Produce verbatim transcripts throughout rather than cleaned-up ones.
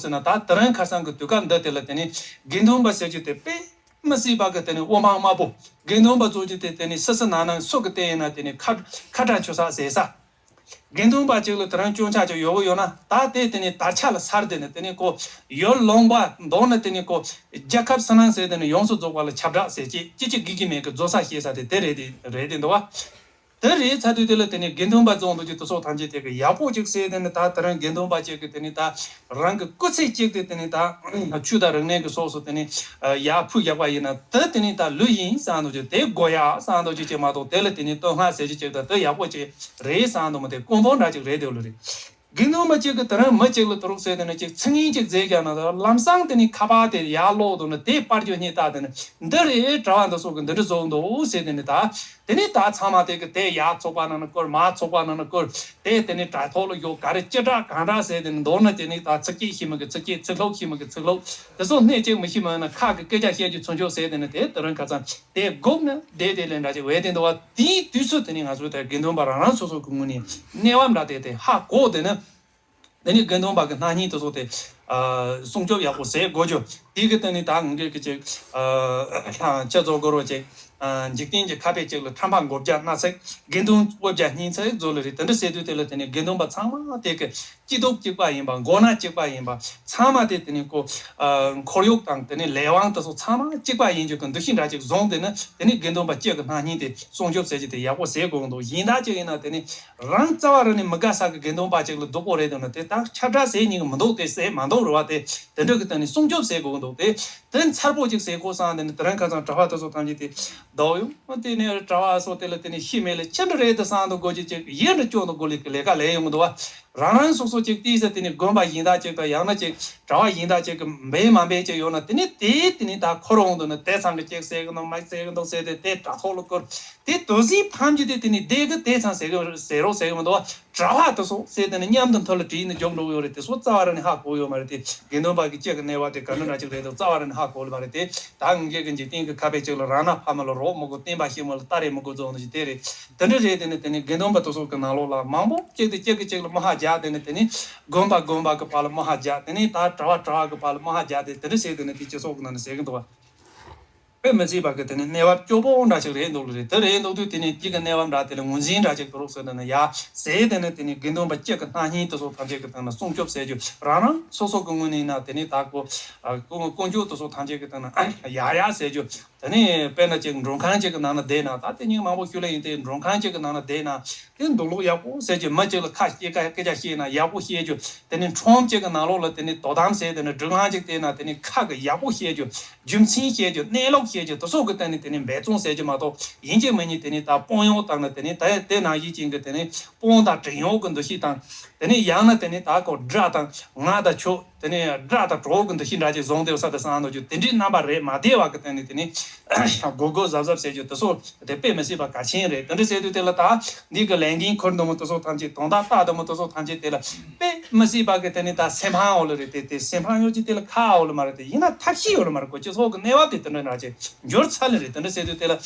ཟེར་ན། ད་དེ་རིང་ཁ་སང་གི་དུས་སྐབས་འདི་དེ་ལ་དེ་ནི་དགེ་འདུན་པ་ཟེར་རྒྱུ་དེ་དཔེ་མི་སྲིད་པ་གི་དེ་ནི་དབུ་འཕང་དམའ་པོ། དགེ་འདུན་པ་ཚོ་གི་དེ་དེ་ནི་སུ་སུ་ན་ན་སུ་གི་དེ་ཡིན་ན་དེ་ནི་ཁ་ཁ་གྲགས་ཆོད་ས་ཟེར་ས། དགེ་འདུན་པ་གཅིག་ལ་དེ་རིང་སྐྱོན་ཆ་ཅིག་ཡོད་གི་ཡོད་ན། ད་དེ་དེ་ནི་དར་ཆ་ལ་སར་དེ་ནི་དེ་ནི་ཁོ་ཡུལ་ལུང་པ་མདོར་ན་དེ་ནི་ཁོ་རྒྱལ་ཁབ་ཕྱི་ནང་ཟེར་དེ་ནི་ཡོངས་སུ་རྫོགས་པ་ལ་ཁྱབ་བསྒྲགས་ཟེར་ཅི་ཅི་ཅི་དགེ་གི་མེད་གི་རྫོགས་ས་ཤེས་ས་དེ་དེ་རེད། དེ་རེད་དེ་འདུག་བ། དེ་རེད་ཚར་དུས་དེ་ལ་དེ་ནི་དགེ་འདུན་པ་རྫོང་དུ་ཅིག་དེ་ཚོ་ཐམས་ཅད་དེ་གི་ཡག་པོ་ཅིག་ཟེར་དེ་ནི། ད་དེ་རིང་དགེ་འདུན་པ་ཅིག་གི་དེ་ནི་ད་རང་གི་སྐུ་ཚེ་གཅིག་དེ་དེ་ནི་ད་ཆོས་དང་རིག་གནས་ཀྱི་ཕྱོགས་སུ་དེ་ནི་ཡར་ཕུད་བཞག་པ་ཡིན་ན། དེ་དེ་ནི་ད་ལོས་ཡིན་བསམ་འདུག་ཅིག་དེ་དགོས་ཡག་བསམ་འདུག་ཅིག་ཅིག་མ་གཏོགས། དེ་ལ་དེ་ནི་བསྟོད་བསྔགས་ཟེར་རྒྱུ་ཅིག་དང་དེ་ཡག་པོ་ཅིག་རེད་བསམ་འདུག་མ། དེ་ཀུན་སྤོང་འདྲ་ཅིག་རེད། དེ་ལོས་རེད། དགེ་འདུན་པ་གཅིག་གིས་དེ་རིང་མི་གཅིག་ལ་དུ་རུག་ཟེར་དེ་ནི་ཅིག་ཚིག་ངན་ཅིག་བཟླས་བཞག་ན། ད་ལམ་སང་དེ་ནི་ཁ་པར་དེ་ཡར་ཀློག་འདུག་ན། དེ་པར་རྒྱུ་སྙིང་ལྟ་དེ་ནི་འདི་རེད། གྲྭ་བ་འདི་ཚོ་གིས་འདི་འདྲ་བཟོ་འདུག་ཟེར་དེ་ནི། ད་དེ་ནི་ད་ཚང་མ་དེ་གིས་དེ་ཡར་ཚོགས་པ་ནང་ན་བསྐུར། མར་ཚོགས་པ་ནང་ན་བསྐུར། དེ་དེ་ནི་དྲ་ཐོག་ལ་ཡོད། ག་རེ་ཅི་དྲག་གང་དྲག་ཟེར་དེ་ནི། མདོར་ན་དེ་ནི་ད་ཚིག་གཅིག་ཤེས་མི་གི་ཚིག་གཅིག། ཚིག་ལྷུག་ཤེས་མི་གི་ཚིག་ལྷུག། དེ་ཚོ་སྣེ་གཅིག་མི་ཤེས་མི་ཡོད་ན་ཁ་གི་སྐད་ཆ་བཤད་རྒྱུ་ཚུན་ཆོད་ཟེར་དེ་ནི། དེ་དེ་རིང་ཁ་སང་དེ་སྒུག་ནས་བསྡད་དེ་ལས་འདྲ་ཅིག་འོས་དེ་འདུག་བ། དེའི་དུས་སུ་དེ་ནི་ང་ཚོའི་དེ་དགེ་འདུན་པ་རང་རང་སོ་སོ་གི་ངོས་ནས་གནས་བབ་འདྲ་དེ་དེ་ཧ་གོ་དེ་ནི། དེ་ནི་དགེ་འདུན་པ་གི་སྣང་བརྙན་དེ་ཚོ་དེ་ཨ་སྲུང་སྐྱོབ་ཡག་པོ་བྱེད་དགོས་རྒྱུ། དེ་གི་སྟེང་ནས་ད་ངེད་ཀྱི་ཅིག་ཨ་ཁྱེད་ཚོ་གོ་རོ་ཅིག་ཨ་འཇིག་རྟེན་གྱི་ཁ་དཔེ་ཅིག་ལ་ཁྲམ་པ་མགོ་བརྒྱ་སྣ་ཚོགས། དགེ་འདུན་དབུ་བརྒྱ་སྙིང་ཚོགས་ཟེར་ལེ་རེད། དེ་འདྲ་ཟེར་དུས་དེ་ལ་དེ་ནི་དགེ་འདུན་པ་ཚང་མ་དེ་གི་སྐྱིད་སྡུག་གཅིག་པ་ཡིན་པ། མགོ་ན་གཅིག་པ་ཡིན་པ། ཚང་མ་དེ་དེ་ནི་ཁོ་ཨ་ཁོར་ཡུག་དང་དེ་ནི་ལས་དབང་དེ་ཚོ་ཚང་མ་གཅིག་པ་ཡིན་རྒྱུ་གི་འདུ་ཤེས་འདྲ་ཅིག་བཟུང་། དེ་ནི་དེ་ནི་དགེ་འདུན་པ་གཅིག་གི་སྣང་བརྙན་དེ་སྲུང་སྐྱོབ་བྱེད་རྒྱུ་དེ་ཡག་པོ་བྱེད་དགོས་འདུག་གཞན་དག་ཅིག་ཡིན་ན་དེ་ནི་རང་རྩ་བ་རང་ནས་མི་དགའ་ས་གི་དགེ་འདུན་པ་ཅིག་ལ་སྡུག་པོ་རེད་འདུག་ན། དེ་དག་ཁྱབ་བསྒྲགས་བྱེད་ཉན་གི་མི་འདུག་དེ་བྱེད་མ་འདུག་རེད་བ། དེ་དེ་འདྲ་གི་སྟེང་ནས་སྲུང་སྐྱོབ་བྱེད་དགོས་འདུག་དེ་དེ་མཚར་པོ་ཅིག་བྱེད་དགོས་བསམ། དེ་ནི་དེ་རིང་ཁ་སང་གྲྭ་པ་དེ་ཚོ་ཐམས་ཅད་དེ་ཟླ་བ་ཡོང་དེ་ནས་གྲྭ་པ་སོགས་དེ་ལ་དེ་ནི་ཤི་མེད་ལ་ཅི་འདྲ་རེད་དེ་བསམ་འདུག་དགོས་ཀྱི་ཅིག་ཡིད་འདྲ་སྐྱོ་འདུག་དགོས་ལེ་གི་ལས་ཀ་ལས་ཡོང་གི་འདུག་བ། རང་རང་སོ་སོ་ཅིག་བལྟས་ས་དེ་ནི་དགོན་པ་གཞན་དག་ཅིག་དང་། ཡང་ན་ཅིག་གྲྭ་པ་གཞན་དག་ཅིག་གི་འབད་མ་འབད་ཅིག་ཡོད་ན། དེ་ནི་དེ་དེ་ནི་ད་འཁོར་འོང་དུ་ནི་དེ་ཚང་གི་ཅིག་ཟེར་གི་འདུག་མ་ཟེར་གི་འདུག་ཟེར་ཏེ་དེ་དྲ་ཐོག་ལ་བསྐུར། དེ་དུས་ཚོད་ཐམས་ཅད་དེ་དེ་ནི་དེ་གི་དེ་ཚང་ཟེར་གི་ཟེར་རོགས་ཟེར་གི་མི་འདུག་བ། གྲྭ་པ་དེ་ཚོ་ཟེར་དེ་ནི་མཉམ་དུ་མཐུད་ལ་བྲིས་ནས་འཇོག་འགྲོ་གི་ཡོད་རེད། དེ་ཚོ་རྩ་བ་རང་ནས་ཧ་གོ་ཡོད་མ་རེད། དེ་དགེ་འདུན་པ་གི་སྤྱི་གི་གནས་བབ་དེ་ག་འདྲ་འདྲ་ཅིག་རེད་འདུག་རྩ་བ་རང་ནས་ཧ་གོ་ལ་མ་རེད། དེ་ད་ངེད་ཀྱི་འཇིག་རྟེན་གྱི་ཁ་དཔེ་ཅིག་ལ་རང་ན་ཕ་མ་ལ་རོགས་མི་དགོས། བསྟན་པ་ཤེས་མི་ལ་ལྟ་རེ་མི་དགོས་ཚོ་འདི་ཞིག་དེ་རེད། དེ་འདྲ་རེད། དེ་ནི་དེ་ནི་དགེ་འདུན་པ་དེ་ཚོ་གི་ནང་ལོགས་ལ་མང་པོ་གཅིག་དེ་གཅིག་གིས་གཅིག་ལ་མི་ཧ་རྒྱག་དེ་ནི་དེ་ནི་དགོན་པ་དགོན་པ་གི་བར་ལ་མི་ཧ་རྒྱག་དེ་ནི་ད་གྲྭ་པ་གྲྭ་པ་གི་བར་ལ་མི་ཧ་རྒྱག་དེ་དེ་འདྲ་བྱས་དེ་ནི་དེ་སྤྱི་ཚོགས་གི་ནང་ནས་ཟེར་གི་འདུག་བ། དཔེ་མི་སྲིད་པ་གི་དེ་ནི་གནས་བབ་སྐྱོ་པོ་འདྲ་ཞིག་རེད་འདུག་ལ་རེད། དེ་རེད་འདུག་དུས་དེ་ནི་དེ་གི་གནས་བབ་འདྲ་དེ་ལ་ངོས་འཛིན་འདྲ་ཞིག་དུ་རོགས་ཟེར་ན་ན་ཡ་ཟེར། དེ་ནི་དེ་ནི་དགེ་འདུན་པ་གཅིག་གི་སྣང་བརྙན་དེ་ཚོ་ཐམས་ཅད་ཀྱི་སྟེང་ན་སྲུང་སྐྱོབ་ཟེར་རྒྱུ། རང་རང་སོ་སོ་གི་ངོས་ནས་ན་དེ་ནི་ད་ཀོ་ཀོ་ཀོ་འཇུག་དེ་ཚོ་ཐམས་ཅད་ཀྱི་སྟེང་ན་ཡ་ཡ་ཟེར་རྒྱུ། དེ་ནས་དཔེར་ན་ཅིག་མགྲོན་ཁང་ཅིག་གི་ནང་ན་བསྡད་ན། ད་དེ་ཉིན་མང་པོ་ཞུ་ལེ་ཡིན་ཏེ། མགྲོན་ཁང་ཅིག་གི་ནང་ན་བསྡད་ན་དེ་འདུག་ལུགས་ཡག་པོ་ཟེར་གྱི། མི་ཅིག་ལ་ཁ་སྐད་ཁ་སྐད་ཆ་བཤད་ན་ཡག་པོ་བཤད་རྒྱུ། དེ་ནས་ཁྲོམ་ཅིག་གི་ནང་ལོགས་ལ་དེ་ནས་དོ་དམ་ཟེར། དེ་ནས་སྒྲིག་ལམ་ཅིག་བལྟས་ན་དེ་ནས་ཁ་གི་ཡག་པོ་བཤད་རྒྱུ། རྒྱུ་མཚན་བཤད་རྒྱུ། གནས་ལུགས་བཤད་རྒྱུ། དེ་སོགས་ཀྱི་སྟེང་ནས་དེ་ནས་འབད་བརྩོན་ཟེར་གྱི་མ་གཏོགས། ཡིན་གཅིག་མིན་གཉིས་དེ་ནས་ད་དཔོན་གཡོག་དང་ནི་དེ་ནས་ད་དེ་ནང་བཞིན་ཅན་གྱི་དེ་ནས་དཔོན་དང་བྲན་གཡོག་གི་འདུ་ཤེས་དང་། དེ་ནས་ཡང་ན་དེ་ནས་ད་ཀོ་དགྲ་དང་ང་དང་ཁྱོད། དེ་ནས་དགྲ་དང་གྲོགས་ཀྱི་འདུ་ཤེས་འདྲ་ཅིག་བཟུང་སྡོད་ས་དེ་བསམ་འདུག་རྒྱུ། དེ་འདྲའི་རྣམ་པ་རེད་མ་བདེ་བ་གི་སྟེང་ནས་དེ་ནས་དགོད་དགོད་གཟབ་གཟབ་བྱེད་རྒྱུ་དེ་ཚོ་དེ་དཔེ་མི་སྲིད་པ་གལ་ཆེན་རེད། དེ་འདྲ་བྱེད་དུས་དེ་ལ་ད་འདི་གི་ལས་འགན་འཁུར་འདུག་མོ་དེ་ཚོ་ཐམས་ཅད། དོན་དག་ལྟ་འདུག་མོ་དེ་ཚོ་ཐམས་ཅད་དེ་ལ་དཔེ་མི་སྲིད་པ་གི་དེ་ནས་ད་སེམས་ཕམ་འོ་ལ་རེད། དེ་དེ་སེམས་ཕམ་ཡོད་ཀྱི་དེ་ལ་ཁག་འོ་ལ་མ་རེད། དེ་ཡིན་ན་ཐབས་ཤེས་ཡོད་ལ་མ་རེད་གོ། སྤྱི་ཚོགས་ཀྱི་གནས་བབ་དེ་དེ་འདྲ་འདྲ་ཅིག་འགྱུར་ཚར་ལེ་རེད། དེ་འདྲ་བྱེད་དུས་དེ་ལ།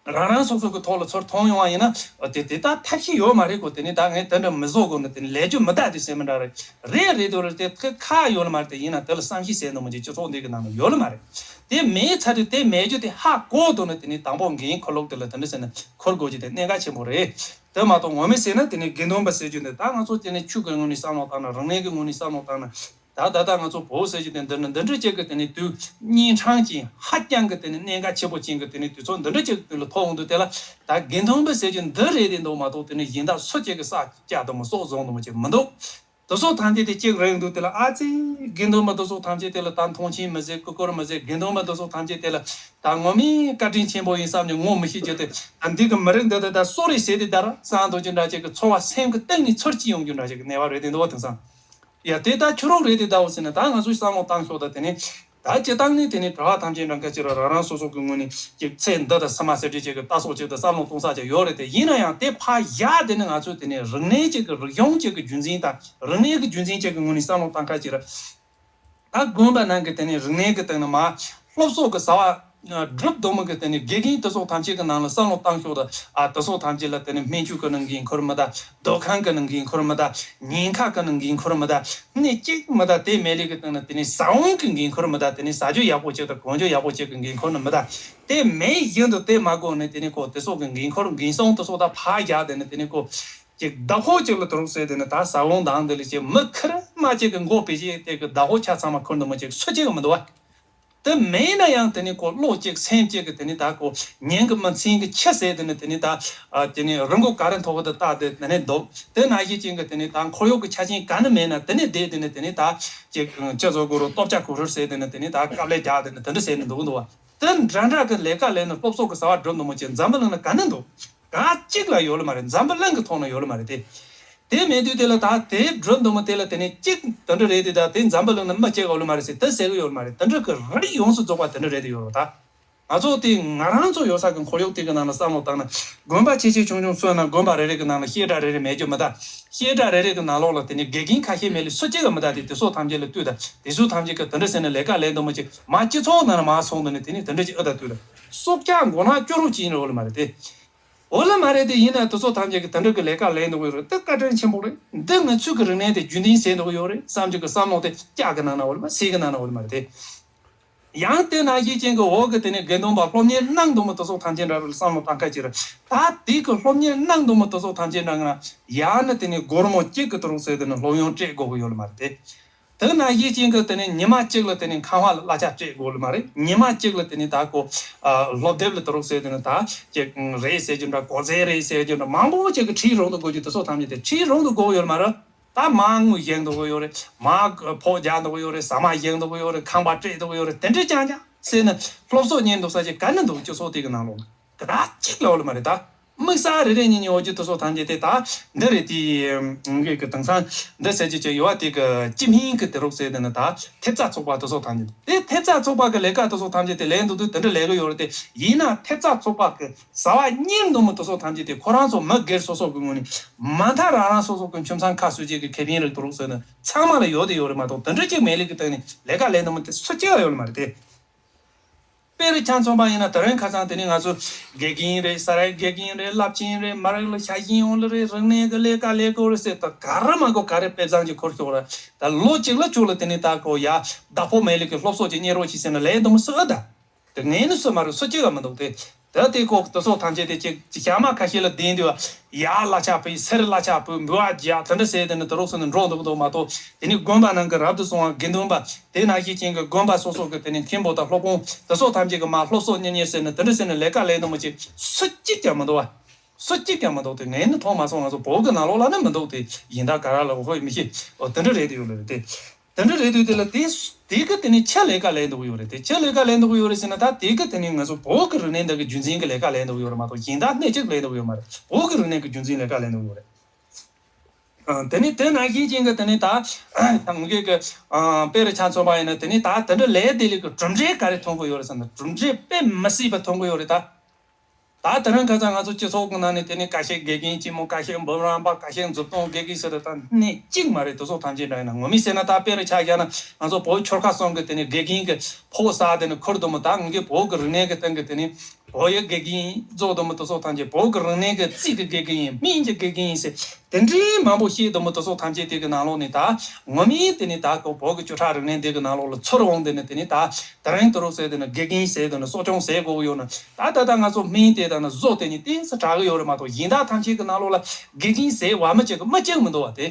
རང་རང་སོ་སོ་གི་ཐོག་ལ་ཚུར་མཐོང་ཡོང་བ་ཡིན་ན། དེ་དེ་ལྟར་ཐབས་ཤེས་ཡོད་མ་རེད་གོ། དེ་ནི་ད་ངས་དེ་འདྲ་མི་བཟོ་གོ་ནི། དེ་ནི་ལས་རྒྱུ་མི་ལྟ་དུས་ཟེར་མི་འདྲ་རེད། རེད་རེད་དོ་རེད། དེ་ཁ་ཁ་ཡོད་ལ་མ་རེད། དེ་ཡིན་ན་དེ་ལ་བསམ་ཤེས་ཟེར་ནོ་མི་འཇིག་སྤྱི་ཚོགས་འདི་གི་ནང་ན་ཡོད་ལ་མ་རེད། དེ་མེད་ཚར་དུས་དེ་མེད་རྒྱུ་དེ་ཧ་གོ་འདུག་ན། དེ་ནི་དང་པོ་འགན་འཁུར་ལུགས་དེ་ལ་དེ་འདྲ་ཟེར་ན་འཁུར་དགོས་རྒྱུ་དེ་གནད་འགག་ཆེན་པོ་རེད། དེ་མ་གཏོགས་ངོ་མས་ཟེར་ན་དེ་ནི་དགེ་འདུན་པ་ཟེར་རྒྱུ་འདི། ད་ང་ཚོ་དེ་ནི་ཆོས་ཀྱི་ངོས་ནས་བསམ་བློ་བཏང་ན། རིག་གནས་ཀྱི་ངོས་ནས་བསམ་བློ་བཏང་ན། ད་ད་ལྟ་ང་ཚོ་བོད་ཟེར་རྒྱུ་དེ་འདི་ནི་འདི་འདྲ་ཅིག་གི་དེ་ནི་དུས་གཉན་འཕྲང་ཅན། ཧ་ཅང་གི་དེ་ནི་གནད་འགག་ཆེ་པོ་ཅན་གྱི་དེ་ནི་དུས་ཚོད་འདི་འདྲ་ཅིག་གི་དུས་ལ་ཐོག་འོང་དུས། དེ་ལ་ད་དགེ་འདུན་པ་ཟེར་རྒྱུ་འདི་རེད་དེ་འདུག་མ་གཏོགས། དེ་ནི་གཞན་དག་སུ་གཅིག་གི་ས་སྐྱ་དུ་མ་སོགས་བཟུང་དུ་མ་ཅིག་མི་འདུག་དེ་ཚོ་ཐམས་ཅད་དེ་གཅིག་རེད་འདུག་དེ་ལ་ཨ་ཙི། དགེ་འདུན་པ་དེ་ཚོ་ཐམས་ཅད་དེ་ལ་ད་མཐོང་ཆེན་མི་བྱེད། བཀུར་སྐོར་མི་བྱེད། དགེ་འདུན་པ་དེ་ཚོ་ཐམས་ཅད་དེ་ལ་ད་ངོ་མའི་བཀའ་དྲིན་ཆེན་པོ་ཡིན་བསམ་ནས་ངོ་མི་ཤེས་རྒྱུ་དེ། ད་འདི་གི་མི་རིགས་འདི་དེ་ད་གསོ་རེ་བྱེད་དེ་ད་ར་བསམ་འདུག་རྒྱུ་འདྲ་ཅིག་གི་ཚོར་བ་སེམས་ཀྱི་གཏིང་ནས་ཚུར་སྐྱེ་ཡོང་རྒྱུ་འདྲ་ཅིག་གི་གནས་བབ་རེད་དེ་འདུག་བ། དེང་སང་། ཡ་དེ་ད་ཁྱོད་རང་རེད་དེ་ད་འོ་ཟེར་ན། ད་ང་ཚོས་བསམ་བློ་བཏང་ཤོག་ད་དེ་ནི་ད་སྤྱིར་བཏང་ནི་དེ་ནི་གྲྭ་པ་ཐམས་ཅད་འདྲ་ཁ་ཅིག་ར་རང་རང་སོ་སོ་གི་ངོས་ནས་ཅིག་ཚེ་འདི་དང་ཕྱི་མ་ཟེར་རྒྱུ་ཅིག་གི་ལྟ་ཕྱོགས་ཅིག་དང་བསམ་བློ་གཏོང་ས་ཅིག་ཡོད་རེད་དེ། ཡིན་ན་ཡང་དེ་ཕར་བཞག་དེ་ནི་ང་ཚོས་དེ་ནི་རིག་གནས་ཅིག་གི་རིག་གཞུང་ཅིག་གི་རྒྱུན་འཛིན་དང་རིག་གནས་ཀྱི་རྒྱུན་འཛིན་ཅིག་གི་ངོས་ནས་བསམ་བློ་བཏང་ཁ་ཅིག་ར། ད་དགོན་པ་ནང་གི་དེ་ནི་རིག་གནས་ཀྱི་སྟེང་ན་མ་སློབ་གསོ་གི་བྱ་བ། སྒྲུབ་སྡོམ་གི་དེ་ནི་དགེ་རྒན་དེ་ཚོ་ཐམས་ཅད་ཀྱི་ནང་ལ་བསམ་བློ་བཏང་ཤོག་དང་། ཨ་དེ་ཚོ་ཐམས་ཅད་ལ་དེ་ནི་སྨན་བཅོས་ཀྱི་ནང་འགན་ཁུར་མི་གདའ། སྡོད་ཁང་གི་ནང་འགན་ཁུར་མི་གདའ། ཉེན་ཁ་གི་ནང་འགན་ཁུར་མི་གདའ། གནས་གཅིག་མི་གདའ། དེ་མེད་ལས་ཀྱི་སྟེང་ན་དེ་ནི་ཟ་འོང་གི་འགན་ཁུར་མི་གདའ། དེ་ནི་ཟ་རྒྱུ་ཡག་པོ་ཅིག་དང་གོན་རྒྱུ་ཡག་པོ་ཅིག་གི་འགན་ཁུར་ནི་མི་གདའ། དེ་མེད་བཞིན་དུ་དེ་མ་དགོས་ནས་དེ་ནི་ཁོ་དེ་ཚོ་གི་འགན་ཁུར་འགན་སྲུང་དེ་ཚོ་ད་ཕར་རྒྱག་དེ་ནི་དེ་ནི་ཁོ་ཅིག་ཟླ་ཕོགས་ཅིག་ལ་དུ་རུག་ཟེར་དེ་ནི་ད་ཟ་འོང་དང་དེ་ལ་ཅིག་མི་ཁེར་མ་ཅིག་གི་མགོ་བེ་ཅིག་དེ་གི་ཟླ་ཕོགས་ཆ་ཚང་མ་ཁུར་འདུག་མི་ཅིག་སུ་ཅིག་གི་མི་འདུག་བ། དེ་མེད་ན་ཡང་དེ་ནི་ཁོ་བློ་གཅིག་སེམས་གཅིག་གི་དེ་ནི་ད་ཁོ་ཉན་གི་མི་ཚིམ་གི་ཆི་ཟེར་དེ་ནི་དེ་ནི་ད་ཨ་དེ་ནི་རི་མགོ་ག་རེ་མཐོ་གི་དུ་བཏགས་དེ་དེ་ནི་འདུག་དེ་ན་གཞི་ཅན་གི་དེ་ནི་ད་འཁོར་གཡོག་གི་ཆ་རྐྱེན་ག་ནི་མེད་ན་དེ་ནི་བསྡད་དེ་ནི་དེ་ནི་ད་ཅིག་ཅི་བཟོ་དགོས་རུང་སྟོབས་ཆ་གོ་ཧྲུལ་ཟེར་དེ་ནི་དེ་ནི་ད་དཀའ་ལས་རྒྱག་དེ་ནི་དེ་འདྲ་ཟེར་ནི་འདུག་འདུག་བ། དེ་འདྲ་འདྲ་གི་ལས་ཀ་ལས་ནི་སློབ་གསོ་གི་ཟ་བ་སྒྲུབ་འདུག་མོ་ཅིག་འཛམ་བུ་གླིང་ན་ག་ནི་འདུག་ག་གཅིག་ལ་ཡོད་ལ་མ་རེད། འཛམ་བུ་གླིང་གི་ཐོག་ན་ཡོད་ལ་མ་རེད་དེ། དེ་མེད་དུས་དེ་ལ་ད་དེ་སྒྲུབ་འདུག་མོ་དེ་ལ་དེ་ནས་གཅིག་དེ་འདྲ་རེད་དེ། ད་དེ་འཛམ་བུ་གླིང་ན་མི་གཅིག་ཡོད་ལ་མ་རེད་ཟེར་དེ་ཟེར་གི་ཡོད་ལ་མ་རེད། དེ་འདྲ་གི་རིགས་ཡོངས་སུ་རྫོགས་པ་དེ་འདྲ་རེད་དེ་ཡོད་ལ་ད། ང་ཚོ་དེ་ང་རང་ཚོ་ཡོད་ས་གི་འཁོར་ཡུག་དེ་གི་ནང་ལ་བསམ་བློ་བཏང་ན་དགོན་པ་ཆེ་ཆེ་ཆུང་ཆུང་སོང་ན་དགོན་པ་རེ་རེ་གི་ནང་ལ་བཤད་གྲྭ་རེ་རེ་མེད་རྒྱུ་མི་གདའ། བཤད་གྲྭ་རེ་རེ་གི་ནང་ལོགས་ལ་དེ་ནས་དགེ་རྒན་ཁ་ཤས་མེད་ལ་སུ་གཅིག་གི་མི་གདའ། དེ་དེ་ཚོ་ཐམས་ཅད་ལ་ལྟོས་དང་། དེ་ཚོ་ཐམས་ཅད་ཀྱི་དེ་འདྲ་ཟེར་ནས་ལས་ཀ་ལས་འདུག་མོ་ཅིག་མ་སྤྱི་ཚོགས་ནང་ལ་མ་སོང་དུ་ནས་དེ་ནས་དེ་འདྲ་ཅིག་ཨ་ད་ལྟོས་དང་། སྲོག་ཆགས་མགོ་ནག་སྐྱོ་རོགས་ཅིག་ཡིན་རེད་ལ་མ་རེད་དེ། འོ་ལ་མ་རེད་དེ། ཡིན་ན་དེ་ཚོ་ཐམས་ཅད་ཀྱི་དེ་འདྲ་གི་ལས་ཀ་ལས་འདུག་ཡོད་རེད། དེ་བཀའ་དྲིན་ཆེན་པོ་རེད། འདི་ང་ཚོའི་གི་རིག་གནས་དེ་རྒྱུན་འཛིན་བྱས་འདུག་ཡོད་རེད་བསམ་རྒྱུ་གི་བསམ་བློ་དེ་ལྕགས་གི་ནང་ན་འོ་ལ་མ་ཟས་གི་ནང་ན་འོ་ལ་མ་རེད་དེ། ཡང་དེ་ནང་བཞིན་ཅན་གྱི་འོག་གི་དེ་ནས་དགེ་འདུན་པ་སློབ་གཉེར་གནང་འདུག་མོ་དེ་ཚོ་ཐམས་ཅད་འདྲ་རེད་བསམ་བློ་བཏང་ཁ་ཅིག་རེད། ད་དེ་གི་སློབ་གཉེར་གནང་འདུག་མོ་དེ་ཚོ་ཐམས་ཅད་འདྲ་ང་ཡང་ན་དེ་ནས་སྒོར་མོ་གཅིག་གི་དུ་རུག་ཟེར་དེ་ནས་སློབ་ཡོན་སྤྲད་དགོས་གི་ཡོད་ལ་མ་རེད་དེ། དེ་ནང་བཞིན་ཅན་གྱི་དེ་ནས་ཉི་མ་གཅིག་ལ་དེ་ནས་ཁང་བ་ལ་གླ་ཆ་སྤྲད་དགོས་ལ་མ་རེད། ཉི་མ་གཅིག་ལ་དེ་ནས་ད་ཁོ་ཨ་སློབ་དེབ་ལ་དུ་རུག་ཟེར་དེ་ནས་ད་ཅིག་རེད་ཟེར་རྒྱུ་འདྲ། གོ་ཟེ་རེད་ཟེར་རྒྱུ་འདྲ། མང་པོ་ཅིག་གི་ཁྲིད་རོགས་འདུག་དགོས་རྒྱུ་དེ་ཚོ་ཐམས་ཅད་དེ་ཁྲིད་རོགས་འདུག་དགོས་ཡོད་ལ་མ་རེད། ད་མ་དངུལ་བཞེངས་འདུག་གི་ཡོད་རེད། མ་ཕོགས་རྒྱག་འདུག་གི་ཡོད་རེད། ཟ་མ་བཞེངས་འདུག་གི་ཡོད་རེད། ཁང་པ་སྤྲད་འདུག་གི་ཡོད་རེད། དེ་འདྲ་རྐྱང་རྐྱང་ཟེར་ནས་སློབ་གསོ་གཉེར་འདུག་ས་ཅིག་ག་ནི་འདུག་སྤྱི་ཚོགས་དེ་གི་ནང་ལོགས་ལ་ག་ད་གཅིག་ལ་འོ་ལ་མ་རེད་ད། དམིགས་བསལ་རེ་རེ་གཉིས་གཉིས་འོ་རྒྱུ་དེ་ཚོ་ཐམས་ཅད་དེ་ད་འདི་རེད། དེ་ངེད་ཀྱི་དེང་སང་འདི་ཟེར་རྒྱུ་ཅིག་ཡོད་པ་དེ་གི་སྤྱི་མིང་གི་དེ་རོགས་ཟེར་དེ་ནི་ད་ཐེབས་རྩ་ཚོགས་པ་དེ་ཚོ་ཐམས་ཅད་དེ། ཐེབས་རྩ་ཚོགས་པ་གི་ལས་ཀ་དེ་ཚོ་ཐམས་ཅད་དེ་ལས་འདུག་དུས་དེ་འདྲ་ལས་གི་ཡོད་རེད་དེ། ཡིན་ན་ཐེབས་རྩ་ཚོགས་པ་གི་ཟ་བ་གཉེར་འདུག་མི་དེ་ཚོ་ཐམས་ཅད་དེ་ཁོ་རང་ཚོ་མི་སྒེར་སོ་སོ་གི་ངོས་ནས་མ་མཐའ་རང་རང་སོ་སོ་གི་ཁྱིམ་ཚང་ཁ་གསོ་བྱེད་ཀྱི་ཁེ་ཕན་རེད་དུ་རོགས་ཟེར་ན་ཚང་མ་ལ་ཡོད་དེ་ཡོད་རེད་མ་གཏོགས། དེ་འདྲ་ཅིག་མེད་ལེ་གི་སྟེང་ནས་ལས་ཀ་ལས་འདུག་མི་དེ་སུ་གཅིག་ཡོད་ལ་མ་རེད་དེ། དཔེ་རུ་ཆ་མཚོན་པ་ཡིན་ན་དེ་རིང་ཁ་སང་དེ་ནི་ང་ཚོ་དགེ་རྒན་རེད། ས་རའི་དགེ་རྒན་རེད། བླ་ཆེན་རེད། མ་རེད་ལ་ཤ་ཞེན་ཡོང་ལེ་རེད། རིག་གནས་ཀྱི་ལས་ཀ་ལས་དགོས་རེད་ཟེར་ད་ག་རེ་མ་དགོས་ག་རེ་དཔེ་བཟང་གི་འཁུར་ཤོག་ར། ད་ལོ་གཅིག་ལ་བཅུ་ལ་དེ་ནི་ད་གོ་ཡ་ཟླ་ཕོགས་མེད་ལེ་གི་སློབ་གསོ་ཅིག་གཉེར་རོགས་ཞིག་ཟེར་ན་ལས་འདུག་མི་སུ་ཨ་ད། དེ་ངས་ནི་སུ་མ་རེད། སུ་གཅིག་ལ་མི་འདུག་དེ། ད་དེ་ཁོ་དེ་ཚོ་ཐམས་ཅད་དེ་ཅིག་ཅིག་ཞག་མ་ཁ་ཤས་ལ་བསྡད་འདུག་ཡ། གླ་ཆ་ཕུལ། གསེར་གླ་ཆ་ཕུལ། འབུལ་བ་རྒྱག་དེ་འདྲ་ཟེར་དེ་ནི་དུ་རོགས་ཟེར་ནས་འགྲོ་འདུག་འདུག་མ་གཏོགས། དེ་ནི་དགོན་པ་ནང་གི་རབ་ཏུ་སོང་བ་དགེ་འདུན་པ་དེ་ནང་བཞིན་ཅན་གྱི་དགོན་པ་སོ་སོ་གི་དེ་ནི་མཁན་པོ་དང་སློབ་དཔོན་དེ་ཚོ་ཐམས་ཅད་ཀྱི་མ་སློབ་གསོ་གཉེར་གཉེར་ཟེར་ནས་དེ་འདྲ་ཟེར་ནས་ལས་ཀ་ལས་འདུག་མི་ཅིག་སུ་གཅིག་ཀྱང་མི་འདུག་བ། སུ་གཅིག་ཀྱང་མི་འདུག་དེ། ངས་ནི་མཐོང་མ་སོང་། ང་ཚོ་བོད་ཀྱི་ནང་ལོགས་ལ་ནི་མི་འདུག་དེ་ཡིན་ད་ག་ར་ལ་འོ་ཧོ་མི་ཤེས། འོ་དེ་འདྲ་རེད་དེ་ཡོད་ལ་རེད་དེ། དེ་འདྲ་རེད་དུས་དེ་ལ་དེ་དེ་གི་དེ་ནི་ཆེད་ལས་ཀ་ལས་འདུག་ཡོད་རེད་དེ། ཆེད་ལས་ཀ་ལས་འདུག་ཡོད་རེད་ཟེར་ན་ད་དེ་གི་དེ་ནི་ང་ཚོ་བོད་ཀྱི་རིག་གནས་འདི་གི་རྒྱུན་འཛིན་གྱི་ལས་ཀ་ལས་འདུག་ཡོད་རེད་མ་གཏོགས་གཞན་དག་སྣེ་གཅིག་ལས་འདུག་ཡོད་མ་རེད། བོད་ཀྱི་རིག་གནས་ཀྱི་རྒྱུན་འཛིན་ལས་ཀ་ལས་འདུག་ཡོད་རེད། ཨ། དེ་ནི་དེ་ནང་བཞིན་ཅན་གྱི་དེ་ནི་ད་ངེད་ཀྱི་ཨ་དཔེ་རུ་ཆ་མཚོན་པ་ཡིན་ན་དེ་ནི་ད་དེ་འདྲ་ལས་དེ་ལས་ཀྱི་གྲུབ་འབྲས་ག་རེ་ཐོན་གི་ཡོད་རེད་ཟེར་ན། གྲུབ་འབྲས་དཔེ་མི་སྲིད་པ་ཐོན་གི་ཡོད་རེད་ད། ད་དེ་རིང་ཁ་སང་ང་ཚོ་སྤྱི་ཚོགས་ཀྱི་ནང་ནས་དེ་ནས་ཁ་ཤས་དགེ་རྒན་ཆེན་མོ། ཁ་ཤས་འབུམ་རམས་པ། ཁ་ཤས་མཛུབ་སྟོན་དགེ་རྒན་ཟེར་ད་ནི་གཅིག་མ་རེད། དེ་ཚོ་ཐམས་ཅད་འདྲ་ཡིན་ན་ངོ་མས་ཟེར་ན། ད་དཔེ་རུ་ཆ་བཞག་ན་ང་ཚོ་བོད་ཆོལ་ཁ་གསུམ་གི་དེ་ནས་དགེ་རྒན་གྱི་ཕོགས་ཟ་དེ་ནས་ཁུར་དུ་མོ། ད་ངེད་ཀྱི་བོད་ཀྱི་རིག་གནས་ཀྱི་སྟེང་གི་དེ་ནས་བོད་ཡིག་དགེ་རྒན་རྫོགས་དུ་མོ། དེ་ཚོ་ཐམས་ཅད་བོད་ཀྱི་རིག་གནས་ཀྱི་རྩིས་ཀྱི་དགེ་རྒན་ཡིན། སྨན་གྱི་དགེ་རྒན་ཡིན་ཟེར། དེ་འདྲའི་མང་པོ་བཤད་དུ་མོ། དེ་ཚོ་ཐམས་ཅད་དེ་གི་ནང་ལོགས་ནས་ད་ངོ་མས་དེ་ནས་ད་ཁོ་བོད་ཀྱི་བཅུ་ཕྲག་རིག་གནས་འདི་གི་ནང་ལོགས་ལ་ཚུར་འོང་དེ་ནས་དེ་ནས་ད་དེ་རིང་དུ་རུག་ཟེར་དེ་ནས་དགེ་རྒན་ཟེར་དེ་ནས་གསོ་སྐྱོང་ཟེར་དགོས་ཀྱི་ཡོད་ན། ད་ད་ལྟ་ང་ཚོ་སྨན་དེ་དང་ནི་བཟོ་དེ་ནས་ཏོག་ཙམ་དྲག་གི་ཡོད་རེད་མ་གཏོགས། གཞན་དག་ཐམས་ཅད་གི་ནང་ལོགས་ལ་དགེ་རྒན་ཟེར་བ་མི་གཅིག་གི་མི་གཅིག་མི་འདུག་བ་དེ།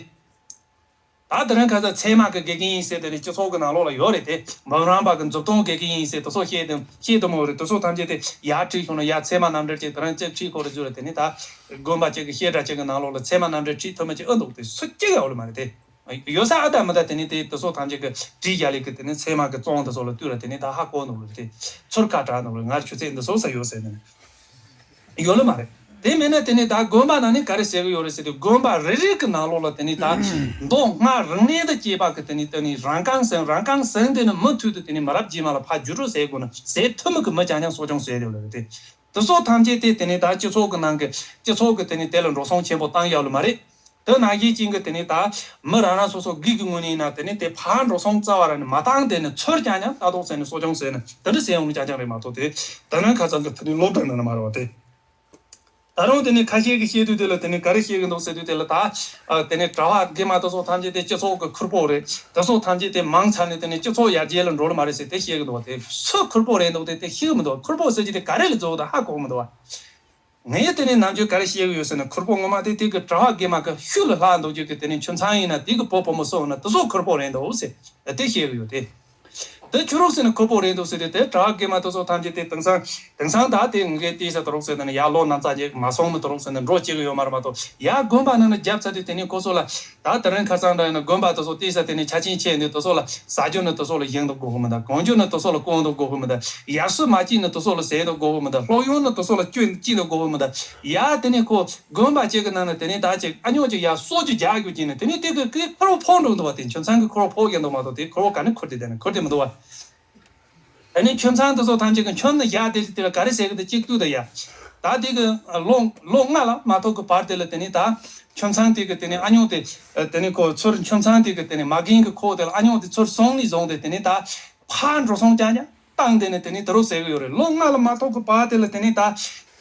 ད་དེ་རིང་ཁ་སང་ཚད་མ་གི་དགེ་རྒན་ཡིན་ཟེར་དེ་ནི་སྤྱི་ཚོགས་གི་ནང་ལོགས་ལ་ཡོད་རེད་དེ། འབུམ་རམས་པ་གི་མཛུབ་སྟོན་དགེ་རྒན་ཡིན་ཟེར་དེ་ཚོ་བཤད་དེ་བཤད་དུ་མོ་རེད། དེ་ཚོ་ཐམས་ཅད་དེ་ཡར་ཁྲིད་ཤོག་ན་ཡར་ཚད་མ་རྣམ་འགྲེལ་ཅིག་དེ་རིང་ཅིག་ཁྲིད་ཁོ་རེ་བཟོས་རེད། དེ་ནི་ད་དགོན་པ་ཅིག་གི་བཤད་གྲྭ་ཅིག་གི་ནང་ལོགས་ལ་ཚད་མ་རྣམ་འགྲེལ་ཁྲིད་ཐུབ་མི་ཅིག་ཨེ་འདུག་དེ་སུ་གཅིག་ཡོད་ལ་མ་རེད་དེ། ཡོད་ས་ཨ་ད་མི་ད་དེ་ནི་དེ་དེ་ཚོ་ཐམས་ཅད་ཀྱི་བྲིས་རྒྱག་ལས་ཀྱི་དེ་ནི་ཚད་མ་གི་རྩོམ་དེ་ཚོ་ལ་ལྟོས་ར། དེ་ནི་ད་ཧ་གོ་འདུག་ལ་དེ་ཚུར་ཁ་གྲག་འདུག་ལ། ང་ཆུ་ཚད་འདི་ཚོ་ས་ཡོད་ཟེར་ནས་ཡོད་ལ་མ་རེད། དེ་མིན་ན་དེ་ནི་ད་དགོན་པ་ནང་ནས་ག་རེ་བྱེད་གི་ཡོད་རེད་ཟེར་དུས། དགོན་པ་རེ་རེ་གི་ནང་ལོགས་ལ་དེ་ནི་ད་མདོ་སྔགས་རིག་གནས་དང་བཅས་པ་གི་དེ་ནི་དེ་ནི་རང་རྐང་ཟིན། རང་རྐང་ཟིན་དེ་ནི་མུ་མཐུད་དུ་དེ་ནི་མི་རབས་རྗེས་མ་ལ་ཕར་བརྒྱུད་སྤྲོད་བྱེད་དགོས་ན་བྱེད་ཐུབ་མི་གི་མི་རྐྱང་རྐྱང་གསོ་སྐྱོང་བྱེད་ཡོད་ལ་རེད་དེ། དེ་ཚོ་ཐམས་ཅད་དེ་དེ་ནི་ད་སྤྱི་ཚོགས་གི་ནང་གི་སྤྱི་ཚོགས་གི་དེ་ནི་དེ་ལ་འགྲོ་སོང་ཆེན་པོ་བཏང་ཡོད་ལ་མ་རེད། དེ་ནང་བཞིན་ཅན་གྱི་དེ་ནས་ད་མི་རང་རང་སོ་སོ་སྒེར་གྱི་ངོས་ནས་ཡིན་ན་དེ་ནས་དེ་ཕར་འགྲོ་སོང་རྩ་བ་རང་ནས་མ་བཏང་། དེ་ནས་ཚུར་རྐྱང་རྐྱང་ལྟ་རྟོག་ཟེར་ནས་གསོ་སྐྱོང་ཟེར་ནས་དེ་འདྲ་ཟེར་ཡོང་ནི་རྐྱང་རྐྱང་རེད་མ་གཏོགས། དེ་དེ་ནས་ཁ་སང་གི་དེ་ནས་སློབ་གྲྭ་ནང་ན་མ་རེད་བ་དེ། ད་རུང་དེ་ནས་ཁ་ཤས་ཀྱིས་བཤད་དུས་དེ་ལ་དེ་ནས་ག་རེ་བཤད་གི་འདུག་ཟེར་དུས་དེ་ལ་ད། ཨ། དེ་ནས་གྲྭ་པ་དགེ་མ་དེ་ཚོ་ཐམས་ཅད་དེ་སྤྱི་ཚོགས་ཀྱི་ཁུར་པོ་རེད། དེ་ཚོ་ཐམས་ཅད་དེ་མང་ཚར་ནས་དེ་ནས་སྤྱི་ཚོགས་ཡར་རྒྱས་ལ་འགྲོ་ལ་མ་རེད་ཟེར་དེ་བཤད་གི་འདུག་བ། དེ་སུ་ཁུར་པོ་རེད་འདུག་དེ་དེ་ཤེས་གི་མི་འདུག་ཁུར་པོ་ཟེར་གྱི་དེ་ག་རེ་ལ་འཛུལ་འདུག་ཧ་གོ་གི་མི་འདུག་བ། ངས་དེ་ནས་ནམ་རྒྱུན་ག་རེ་བཤད་གི་ཡོད་ཟེར་ན། ཁུར་པོ་ངོ་མ་དེ་དེ་གི་གྲྭ་པ་དགེ་མ་གི་ཤུལ་ལ་ལྷག་འདུག་རྒྱུ་གི་དེ་ནས་ཆུ་ཚང་ཡིན་ན་དེ་གི་བུ་བུ་མོ་སུ་ཡོད་ན་དེ་ཚོ་ཁུར་པོ་རེད་འདུག་ཟེར་དེ་བཤད་གི་ཡོད་དེ། དེ་ཆུ་རུག་ཟེར་ནས་ཁུར་པོ་རེད་འདུག་ཟེར་དུས་དེ་གྲྭ་པ་དགེ་མ་དེ་ཚོ་ཐམས་ཅད་དེ་དེང་སང་དེང་སང་ད་དེ་ངེད་ཀྱི་བལྟས་ས་དེ་རུག་ཟེར་ནས་ཡར་ལོ་ནམ་ཚ་ཅིག་མ་སོང་ནི་དེ་རུག་ཟེར་ནས་འགྲོ་བྱེད་གི་ཡོད་མ་རེད་མ་གཏོགས། ཡར་དགོན་པ་ནང་ན་རྒྱབ་ཚར་དུས་དེ་ནས་ཁོ་ཚོ་ལ་ད་དེ་རིང་ཁ་སང་འདྲ་ཡིན་ན་དགོན་པ་དེ་ཚོ་བལྟས་ས་དེ་ནས་ཆ་ཆེན་ཆེ་འདུག་དེ་ཚོ་ལ་ཟ་རྒྱུ་ནི་དེ་ཚོ་ལ་བཞེངས་འདུག་དགོས་གི་མི་འདུག་གོན་རྒྱུ་ནི་དེ་ཚོ་ལ་གོན་འདུག་དགོས་གི་མི་འདུག་ཡར་སུ་མ་སྐྱིད་ནི་དེ་ཚོ་ལ་ཟས་འདུག་དགོས་གི་མི་འདུག་སློབ་ཡོན་ནི་དེ་ཚོ་ལ་སྐྱོན་སྐྱིད་འདུག་དགོས་གི་མི་འདུག་ཡར་དེ་ནས་ཁོ་དགོན་པ་གཅིག་གི་ནང་ན་དེ་ནས་ད་ཅིག་ཨ་ཉོག་ཅིག་ཡར་གསོག་རྒྱུ་རྒྱག་རྒྱུ་ཅིག་ནས་དེ་ནས་དེ་གི་གི་ཁུར་པོ་ཕོག་འགྲོ་འདུག་བ། དེ་ཆུ་ཚང་གི་ཁུར་པོ་ཕོག་རྒྱག་འདུག་མ་གཏོགས་དེ་ཁུར་པོ་ག་ནས་ཁུར་དེ་དེ་ནས་ཁུར་དེ་མི་འདུག་བ། དེ་ནས་ཁྱིམ་ཚང་དེ་ཚོ་ཐམས་ཅད་ཀྱི་ཁྱོན་ནས་བཞག་དེ་དེ་ལ་ག་རེ་ཟེར་གི་འདུག་གཅིག་ཏུ་དེ་ཡ། ད་དེ་གི་ལོ་ལོ་ལྔ་ལ་མ་ཐོག་གི་བར་དེ་ལ་དེ་ནས་ད་ཁྱིམ་ཚང་དེ་གི་དེ་ནས་ཨ་ཉོག་དེ་དེ་ནས་ཁོ་ཚུར་ཁྱིམ་ཚང་དེ་གི་དེ་ནས་མ་རྒན་གི་ཁོ་དེ་ལ་ཨ་ཉོག་དེ་ཚུར་སོང་ནས་བཟུང་སྟེ་དེ་ནས་ད་ཕར་འགྲོ་སོང་རྐྱང་རྐྱང་བཏང་དེ་ནས་དེ་ནས་དེ་རུ་ཟེར་གི་ཡོད་རེད། ལོ་ལྔ་ལ་མ་ཐོག་གི་བར་དེ་ལ་དེ་ནས་ད་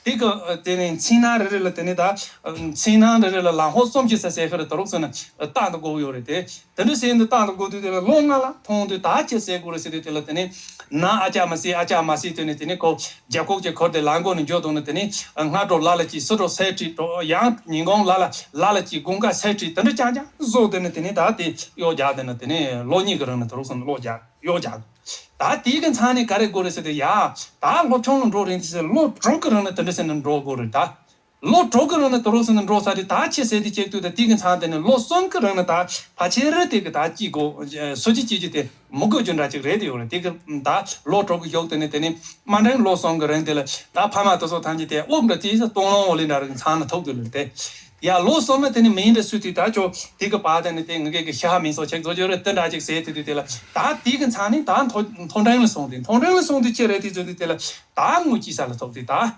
དེ་གི་དེ་ནས་མཚན་ནང་རེ་རེ་ལ་དེ་ནས་ད་མཚན་ནང་རེ་རེ་ལ་ལམ་ཧོ་གསུམ་གྱི་ས་ཟེར་གི་རེད། དེ་རུ་ཟེར་ན་བཏང་དུ་དགོས་ཡོད་རེད་དེ། དེ་འདྲ་ཟེར་འདི་བཏང་དུ་དགོས་དུས་དེ་ལ་ལོ་ལྔ་ལ་མཐོང་དུས་ད་ཅི་ཟེར་དགོས་རེད་ཟེར་དུས་དེ་ལ་དེ་ནས་ནང་ཨ་ཅག་མ་ཟེར་ཨ་ཅག་མ་ཟེར་དེ་ནས་དེ་ནས་ཁོ་རྒྱབ་ཁོག་ཅིག་འཁོར་ཏེ་ལམ་མགོ་ནས་འགྱོ་དུས་ནས་དེ་ནས་སྔ་དྲོ་ལ་ལ་ཅིག་ཕྱི་དྲོ་ཟས་བྲིས་འགྲོ། ཡང་ཉིན་གུང་ལ་ལ་ལ་ལ་ཅིག་དགུན་ཁ་ཟས་བྲིས་དེ་འདྲ་རྐྱང་རྐྱང་བཟོ་དེ་ནས་དེ་ནས་ད་དེ་གཡོག་རྒྱག་དེ་ནས་དེ་ནས་ལོ་གཉིས་ཀྱི་རིང་ནས་དེ་རུ་སོང་ནས་གཡོག་རྒྱག་གཡོག་རྒྱག་ད་དེའི་གི་མཚམས་ནས་ག་རེ་དགོས་རེད་ཟེར་དུས་ཡ། ད་སློབ་ཆུང་ལ་འགྲོ་རན་དུས་ཟེར་ལོ་དྲུག་གི་རིང་ནས་དེ་འདྲ་ཟེར་ནས་འགྲོ་དགོས་རེད་ད། ལོ་དྲུག་གི་རིང་ནས་དེ་རུ་ཟེར་ནས་འགྲོ་ས་དེ་ད་ཆི་ཟེར་དེ་ཅེག་ཏུ་ད་དེ་གི་མཚམས་དེ་ནས་ལོ་གསུམ་གི་རིང་ནས་ད་ཕལ་ཆེར་དེ་གི་ད་ཅི་དགོས་སོ་ཅི་ཅི་ཅི་དེ་མི་དགོས་རྒྱུ་འདྲ་ཅིག་རེད་དེ་ཡོད་རེད། དེ་གི་ད་ལོ་དྲུག་གི་གཡོག་དེ་ནས་དེ་ནས་མ་འགྲིག་ལོ་གསུམ་གི་རིང་དེ་ལ་ད་ཕ་མ་དེ་ཚོ་ཐམས་ཅད་དེ་དབུགས་འདྲ་ཅི་ཟེར་སྟོང་ལོང་འོ་ལི་འདྲ་རིགས་མཚམས་ནས་ཐུག་དུས་ལ་དེ། ཡ་ལོ་གསུམ་ནས་དེ་ནས་མིང་འདྲ་སུས་དེ་ད་ཅོ་དེ་གི་བར་དེ་ནས་དེ་ངི་གེ་གི་ཤ་མིང་སོགས་ཆེག་བཟོ་རྒྱུ་རེད། དེ་འདྲ་ཅིག་ཟེར་དེ་དུས་དེ་ལ་ད་དེ་གི་མཚམས་ནས་ད་མཐོ་མཐོ་འབྲིང་ལ་སོང་དེ་མཐོ་འབྲིང་ལ་སོང་དེ་ཅི་རེད་དེ་ཚོ་དེ་དེ་ལ་ད་ངུ་ཅི་ས་ལ་ཐུག་དེ་ད།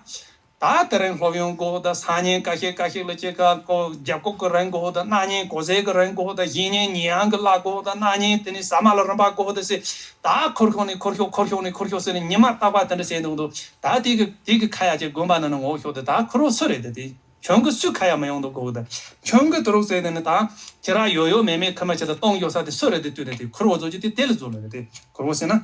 ད་དེ་རིང་སློབ་ཡོན་དགོས་ད་སང་ཉིན་ཀ་ཤེད་ཀ་ཤེད་ལ་ཅིག་ག་ཀོ་རྒྱབ་ཁོག་གི་རིན་དགོས་ད་གནངས་ཉིན་གོ་ཟས་ཀྱི་རིན་དགོས་ད་གཞེས་ཉིན་ཉི་ཧང་གི་གླ་དགོས་ད་གནངས་ཉིན་དེ་ནས་ཟ་མ་ལ་རིན་པ་དགོས་ད་ཟེར། ད་འཁོར་ཤོག་ནས་འཁོར་ཤོག་འཁོར་ཤོག་ནས་འཁོར་ཤོག་ཟེར་ནས་ཉི་མ་རྟག་པ་དེ་འདྲ་བྱས་འདུག་འདུག་ད་དེ་གི་དེ་གི་ཁ་ཡ་ཅིག་དགོན་པ་ནང་ན་ངོ་ཤོག་དེ་ད་ཁུར་བོ་སུ་རེད་དེ་དེ་ཁྱོད་གི་སུས་ཁ་ཡ་མི་ཡོང་འདུག་གོ་གི་ད་ཁྱོད་གི་དུ་རུག་ཟེར་དེ་ནི་ད་ཁྱེད་རང་ཡོད་ཡོད་མེད་མེད་ཁ་མ་ཆེ་ད་གཏོང་ཡོད་ས་དེ་སུ་རེད་དེ་དུས་དེ་དེ་ཁུར་བོ་བཟོ་རྒྱུ་དེ་དེ་ལ་བཟོ་ལ་རེད་དེ་ཁུར་བོ་ཟེར་ན།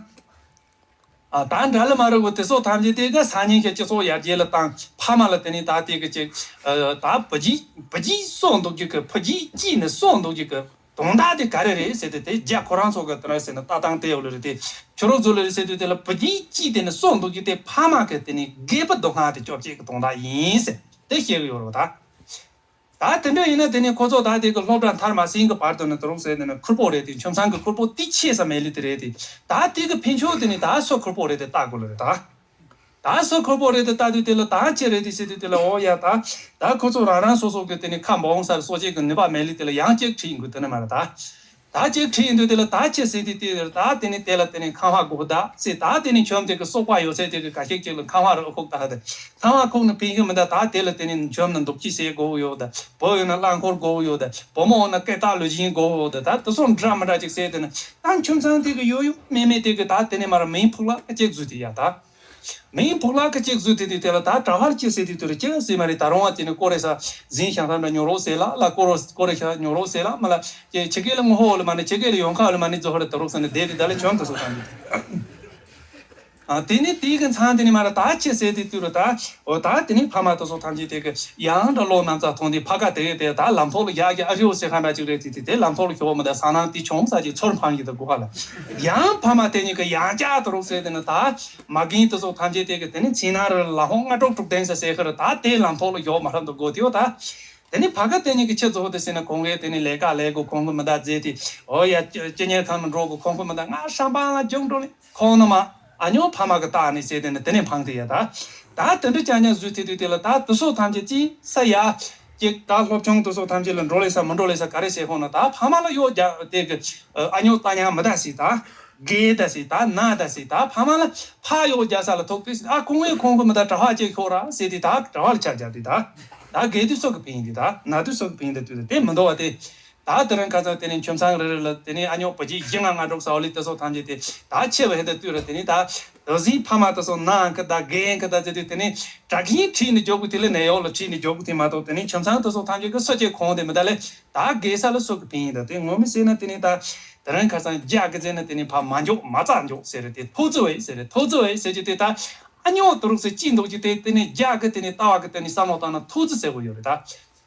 ཨ་ད་འདྲ་ལ་མ་རེད་གོ། དེ་སོགས་ཐམས་ཅད་དེ་ག་སང་ཉིན་ཁྱེད་སྤྱི་ཚོགས་ཡར་རྒྱས་ལ་བཏང་ཕ་མ་ལ་དེ་ནི་ད་དེ་གི་ཅིག་ཨ་ད་བུ་རྒྱུད་བུ་རྒྱུད་སོགས་འདུག་རྒྱུ་གི་བུ་རྒྱུད་སྐྱིད་ནི་སོགས་འདུག་རྒྱུ་གི་དོན་དག་དེ་ག་རེ་རེད་ཟེར་ཏེ་དེ་རྒྱ་ཁོ་རང་ཚོ་གི་དེ་ར་ཟེར་ན་ལྟ་སྟངས་དེ་ཡོད་ལ་རེད་དེ་ཁྱོད་རོགས་ཚོ་ལ་རེད་ཟེར་དུས་དེ་ལ་བུ་རྒྱུད་སྐྱིད་དེ་ནི་སོགས་འདུག་རྒྱུ་དེ་ཕ་མ་གི་དེ་ནི་དགེ་བའི་སྡུག་བསྔལ་དེ་སྐྱོབ་བྱེད་ཀྱི་དོན་དག་ཡིན་ཟེར་དེ་བཤད་གི་ཡོད་རེད་བ་ད། ད་དེ་འདྲ་ཡིན་ན་དེ་ནས་ཁོ་ཚོ་ད་དེ་གི་སློབ་གྲྭ་མཐར་མ་ཟིན་གི་བར་དུ་ནི་དུ་རུང་ཟེར་དེ་ནི་ཁུར་པོ་རེད་དེ་ཁྱིམ་ཚང་གི་ཁུར་པོ་དེ་ཆེ་ས་མེད་ལི་དེ་རེད་དེ། ད་དེ་གི་ཕན་ཆོད་དེ་ནི་ད་སོ་ཁུར་པོ་རེད་དེ་ལྟ་དགོས་ལ་རེད་ད། ད་སོ་ཁུར་པོ་རེད་དེ་ལྟ་དུས་དེ་ལ་ད་ཅི་རེད་དེ་ཟེར་དུས་དེ་ལ་འོ་ཡ་ད། ད་ཁོ་ཚོ་རང་རང་སོ་སོ་གི་དེ་ནི་ཁ་འབོང་སར་སོ་ཅིག་གི་ནུས་པ་མེད་ལི་དེ་ལ་ཡང་ཅིག་ཁྲིད་ཡིན་དགོས་དེ་ནི་མ་རེད་ད། ད་ཅིག་ཁྲིད་ཡིན་དུས་དེ་ལ་ད་ཅི་ཟེར་དུས་དེ་ལ་ད་དེ་ནི་དེ་ལ་དེ་ནི་ཁང་བ་དགོས་ད་ཟེར། ད་དེ་ནི་ཁྱོམ་དེ་གི་སོག་པ་ཡོད་ཚད་དེ་གི་ག་ཤེད་ཅིག་ལ་ཁང་བ་རུ་ཨ་ཁུག་ད་ཧ་དེ། ཁང་བ་ཁུག་ནི་ཕན་གི་མི་འདུག་ད་དེ་ལ་དེ་ནི་ཁྱོམ་ནི་འདུག་ཅི་ཟེར་དགོས་ཡོད་ད། བུ་ཡོད་ན་རླངས་འཁོར་དགོས་ཡོད་ད། བུ་མོ་ཡོད་ན་སྐད་གྲགས་ལུས་སྦྱིན་དགོས་ཡོད་ད། ད་དེ་སོགས་འདྲ་མི་འདྲ་ཅིག་ཟེར་དེ་ནི་ད་ཁྱིམ་ཚང་དེ་གི་ཡོད་ཡོད་མེད་མེད་དེ་གི་ད་དེ་ནི་མར་མིང་ཕུག་ལ་ཅིག་བཟོས་དེ་ཡ་ད། མིང་ཕུག་ལ་ཀི་ཅིག་བཟོས་དེ་དུས་དེ་ལ་ད་གྲྭ་བར་ཅི་ཟེར་དུས་དུ་རེ་ཅི་ཟེར་མ་རེད། ད་རུང་བ་དེ་ནི་ཀོ་རེ་ས་ཟིན་ཤང་ཐང་འདྲ་ཉོ་རོགས་ཟེར་ལ་ལ་ཀོ་རོ་ཀོ་རེ་ཤ་ཉོ་རོགས་ཟེར་ལ་མ་ལ་ཀྱེ་ཆི་ཀེ་ལ་ངོ་ཧོ་ལ་མ་ནི་ཆི་ཀེ་ལ་ཡོང་ཁ་ལ་མ་ནི་ཛོ་ཧ་ར་ད་རོགས་ས་ནི་དེ་དེ་ད་ལ་ཆོམ་དུ་སོ་ཐང་དུ། ཨ་དེ་ནི་དེའི་གི་མཚང་དེ་ནི་མ་ར་ད་ཅི་ཟེར་དུས་དུ་ར་ད་འོ་ད་དེ་ནི་ཕ་མ་དུ་སོ་ཐང་ཅི་དེ་གི་ཡང་འདྲ་ལོ་ནམ་ཚ་ཐོང་དེ་ཕ་ག་དེ་དེ་ད་ལམ་ཐོག་ལ་ཡ་གི་ཨ་རིའོ་ཟེར་ཁ་འདྲ་ཅིག་རེད་དེ་དེ་དེ་ལམ་ཐོག་ལ་ཤོག་མི་ད་ས་ནང་དེ་ཆོམ་ས་ཅིག་ཚོར་འཕང་གི་ད་གོ་ཧ་ལ་ཡང་ཕ་མ་དེ་ཉིད་ཀྱི་ཡང་ཅག་ད་རོགས་ཟེར་དེ་ནི་ད། མ་རྒན་དེ་ཚོ་ཐམས་ཅད་དེ་གི་དེ་ནི་ཕྱི་ནང་རི་ལ་ཧོང་ལྔ་དྲུག་དྲུག་ལྡན་ས་ཟེར་ཁར་ད་དེ་ལམ་ཐོག་ལ་ཡོག་མ་ཧྲ་འདུག་དགོས་དེའོ་ད། དེ་ནི་ཕ་ག་དེ་ཉིད་ཀྱི་ཆེད་རྫོགས་དེ་ཟེར་ན་ཁོང་གིས་དེ་ནི་ལས་ཀ་ལས་དགོས་ཁོང་གི་མི་ད་མཛད་དེ་ཨོ་ཡ་སྤྱི་གཉེར་ཁང་ནང་འགྲོ་དགོས་ཁོང་གི་མི་ད་ང་ཧྲ་འབངས་ལ་རྒྱུགས་འགྲོ་ནི་ཁོང་ནི་མ་ཨ་ཉོ་ཕ་མ་གི་རྟགས་ནི་ཟེར་དེ་ནི་དེ་ནི་འཕངས་དེ་ཡ་ད། ད་དེ་འདྲ་ཅག་ཉག་བཟོས་དེ་དུས་དེ་ལ་ད་དེ་ཚོ་ཐམས་ཅད་ཅི་ས་ཡ། ཅིག་ད་སློབ་ཆུང་དེ་ཚོ་ཐམས་ཅད་ལ་འགྲོ་ལས་ས་མི་འགྲོ་ལས་ས་ག་རེ་ཟེར་ཁོང་ན་ད་ཕ་མ་ལ་གཡོག་རྒྱག་དེ་གི་ཨ་ཉོ་ལྟ་ཉག་མི་ད་སི་ད། དགེ་ད་སི་ད་ན་ད་སི་ད་ཕ་མ་ལ་ཕ་གཡོག་རྒྱག་ས་ལ་ཐོག་དེ་སི་ཨ་ཁོང་ངས་ཁོང་གི་མི་ད་གྲྭ་བ་ཅིག་ཤོག་ར་ཟེར་དེ་ད་གྲྭ་བ་ལ་ཆ་རྒྱག་དེ་ད། ད་རྒས་དུས་སོ་གི་ཕན་ཡིན་དེ། ད་ན་དུས་སོ་གི་ཕན་ཡིན་དེ་དུས་དེ་མི་འདུག་བ་དེ། ད་དེ་རིང་ཁ་སང་དེ་ནས་ཁྱིམ་ཚང་རེ་རེ་ལ་དེ་ནས་ཨ་ཉོག་བུ་གཅིག་བཞི་ལྔ་ལྔ་དྲུག་ཟ་བ་ལས་དེ་སོགས་ཐམས་ཅད་དེ་ད་ཆེ་བ་ཧེ་ད་དུས་ར། དེ་ནས་ད་དེ་བཞིན་ཕ་མ་དེ་སོགས་ནང་གི་ད་རྒན་གི་ད་ཟེར་དུས་དེ་ནས་དྲ་རྒན་ཁྲིད་ནས་འཇོག་གི་དེ་ལས་ནད་གཡོག་ལ་ཁྲིད་ནས་འཇོག་གི་དེ་མ་གཏོགས། དེ་ནས་ཁྱིམ་ཚང་དེ་སོགས་ཐམས་ཅད་ཀྱི་སོ་སྐྱེ་གོང་དེ་མི་ད་ལས་ད་རྒས་ས་ལ་སོ་གི་ཕན་ཡིན་ད། དེ་ངོ་མ་ཟེར་ན་དེ་ནས་ད་དེ་རིང་ཁ་སང་རྒྱ་གི་ཟེར་ན་དེ་ནས་ཕ་མ་འཇོག་མ་རྩ་འཇོག་ཟེར་རེད། དེ་ཐོག་བརྩེགས་བས་ཟེར་རེད། ཐོག་བརྩེགས་བས་ཟེར་གྱི་དེ་ད་ཨ་ཉོག་དུ་རུག་སེ་ཅི་འདུག་ཅི་དེ་དེ་ནས་རྒྱ་གི་དེ་ནས་ལྟ་བ་གི་དེ་ནས་བསམ་བློ་བཏང་ན་ཐོག་བརྩེགས་ཟེར་གོ་ཡོད་རེད་ད།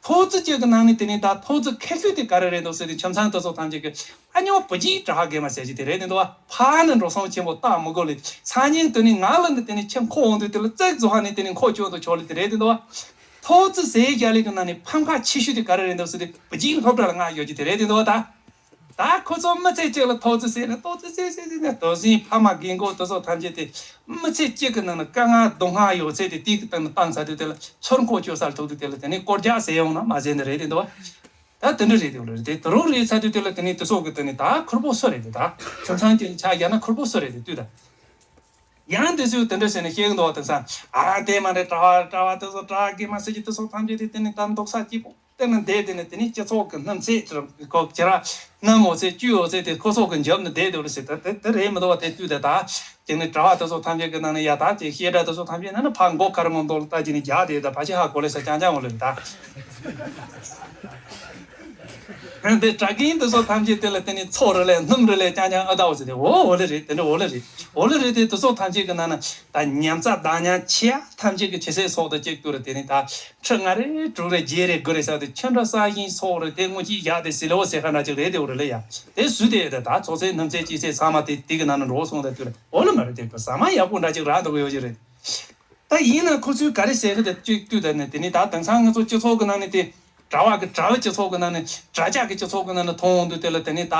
ཐོག་བརྩེགས་གཅིག་གི་ནང་ནས་དེ་ནས་ད་ཐོག་བརྩེགས་ཁེ་ཤུ་དེ་ག་རེ་རེད་འདུག་ཟེར་དུས་ཁྱིམ་ཚང་དེ་ཚོ་ཐམས་ཅད་ཀྱི་ཨ་ཉོག་བུ་གཅིག་གྲྭ་པ་རྒན་མ་ཟེར་གྱི་དེ་རེད་དེ་འདུག་བ། ཕ་ནི་འགྲོ་སོང་ཆེན་པོ་བཏང་མི་དགོས་ལས་སང་ཉིན་དེ་ནས་ང་ལ་ནི་དེ་ནས་ཁྱིམ་ཁོ་འོང་དུས་དེ་ལ་བརྩེགས་བཟོ་ཧ་ནས་དེ་ནས་ཁོ་ཆོད་དུ་ཆོག་ལས་དེ་རེད་དེ་འདུག་བ། ཐོག་བརྩེགས་ཟེར་རྒྱ་ལས་ཀྱི་ནང་ནས་ཕམ་ཁ་ཆེ་ཤོས་དེ་ག་རེ་རེད་འདུག་ཟེར་དུས་བུ་གཅིག་སློབ་གྲྭ་ལ་མངགས་ཡོད་ཀྱི་དེ་རེད་དེ་འདུག་བ་ད། ད་ཁོ་ཚོ་མི་ཚེ་གཅིག་ལ་ཐོག་བརྩེགས་ཟེར་ན་ཐོག་བརྩེགས་ཟེར་ཟེར་ཟེར་ནས་དོ་སྲིད་ཕ་མ་རྒན་གོག་དེ་ཚོ་ཐམས་ཅད་དེ་མི་ཚེ་གཅིག་གི་ནང་ན་དཀའ་ངལ་སྡུག་བསྔལ་ཡོད་ཚད་དེ་དེའི་སྟེང་ནས་བཏང་ཚར་དུས་དེ་ལ་ཚུར་འཁོར་བཅོལ་སར་ཐུག་དུས་དེ་ལ་དེ་ནས་སྐོར་རྒྱག་ཟེར་ཡོང་ན་མ་ཟེར་ནི་རེད་དེ་འདུག་བ། ད་དེ་འདྲ་རེད་དེ་འདྲ་རེད་དེ་དེ་རུག་རེད་ཚར་དུས་དེ་ལ་དེ་ནས་དེ་ཚོ་གི་དེ་ནས་ད་ཁུར་པོ་སུ་རེད་དེ། ད་ཁྱིམ་ཚང་དེ་ཆ་བཞག་ན་ཁུར་པོ་སུ་རེད་དེ་དུས་ད། ཡང་དེ་ཚོས་དེ་འདྲ་ཟེར་ནས་བཤད་གི་འདུག་བ། དེང་སང་ཨ་དེ་མ་རེད། གྲྭ་པ་གྲྭ་པ་དེ་ཚོ་གྲྭ་པ་རྒན་མ་ཟེར་གྱི་དེ་ཚོ་ཐམས་ཅད་དེ་དེ་ནས་ད་མདོག་ས་སྐྱིད་པོ། དེ་ནི་འདས་དེ་ནི་དེ་ནི་སྤྱི་ཚོགས་ཀྱི་སྣུམ་ཚད་ཀྱི་ཁྱེད་རང་སྣུམ་འོ་ཚད་བཅུད་འོ་ཚད་དེ་ཁོ་ཚོ་གི་འཇབ་ནི་བསྡད་འདུག་ལ་ཟེར། ད་དེ་དེ་རེད་མི་འདུག་བ། དེ་དུས་དེ་ད་ཅིག་ནི་གྲྭ་པ་དེ་ཚོ་ཐམས་ཅད་ཀྱི་ནང་ནས་ཡ་ད་ཅིག་བཤད་གྲྭ་དེ་ཚོ་ཐམས་ཅད་ནང་ནས་ཕར་མགོ་ཁ་རི་མོ་མདོག་ལ་ལྟ་ཅི་ནི་རྒྱག་དེ་ད་ཕ་ཆེ་ཧ་གོ་ལེ་ས་ཅང་ཅང་འོ་ལེ་ད། འདི་གྲྭ་རྒན་དེ་ཚོ་ཐམས་ཅད་དེ་ལ་དེ་ནི་ཚོགས་རེ་ལས་སྣུམ་རེ་ལས་ཅང་ཅང་ཨ་ད་འོ་ཟེར་ཏེ་འོ་འོ་ལེ་རེད། དེ་འདྲ་འོ་ལེ་རེད། འོ་ལེ་རེད་དེ་དེ་ཚོ་ཐམས་ཅད་ཀྱི་ནང་ན་ད་ཉམས་ཚ་དང་ཉམས་ཆེ་ཐམས་ཅད་ཀྱི་ཆེ་སའི་སོགས་དང་གཅིག་ཏུ་རེད། དེ་ནི་ད། ཁྲི་ལྔ་རེ་དྲུག་རེ་བརྒྱད་རེ་དགུ་རེ་ཟེར་དུས་ཁྱོད་འདྲ་ས་ཞིང་སོགས་རེ་དེ་དངུལ་གྱིས་བཞག་དེ་ཟི་ལེ་བོ་ཟེར་ཁ་འདྲ་ཅིག་རེད་དེ་འོ་རེ་ལེ་ཡ། དེ་སུས་དེ་ད་ཚོགས་ཚད་སྣུམ་ཚད་སྐྱེད་ཚད་ཚང་མ་དེ་དེ་གི་ནང་ན་འགྲོ་སོང་དེ་དུས་རེད། འོ་ལེ་མ་རེད། དེ་གི་ཟ་མ་ཡག་པོ་འདྲ་ཅིག་རག་འདུག་ཡོད་ཀྱི་རེད། ད་ཡིན་ན་ཁོ་ཚོས་ག་རེ་ཟེར་གི་དེ་གཅིག་ལྟོས་ད་ནི་དེ་ནི་ད་དེང་སང་ང་ཚོ་སྤྱི་ཚོགས་གི་ནང་ནས་དེ་གྲྭ་པ་གི་གྲྭ་པ་སྤྱི་ཚོགས་གི་ནང་ནས་གྲྭ་ཆག་གི་སྤྱི་ཚོགས་གི་ནང་ནས་མཐོང་འོང་དུས་དེ་ལ་དེ་ནི་ད་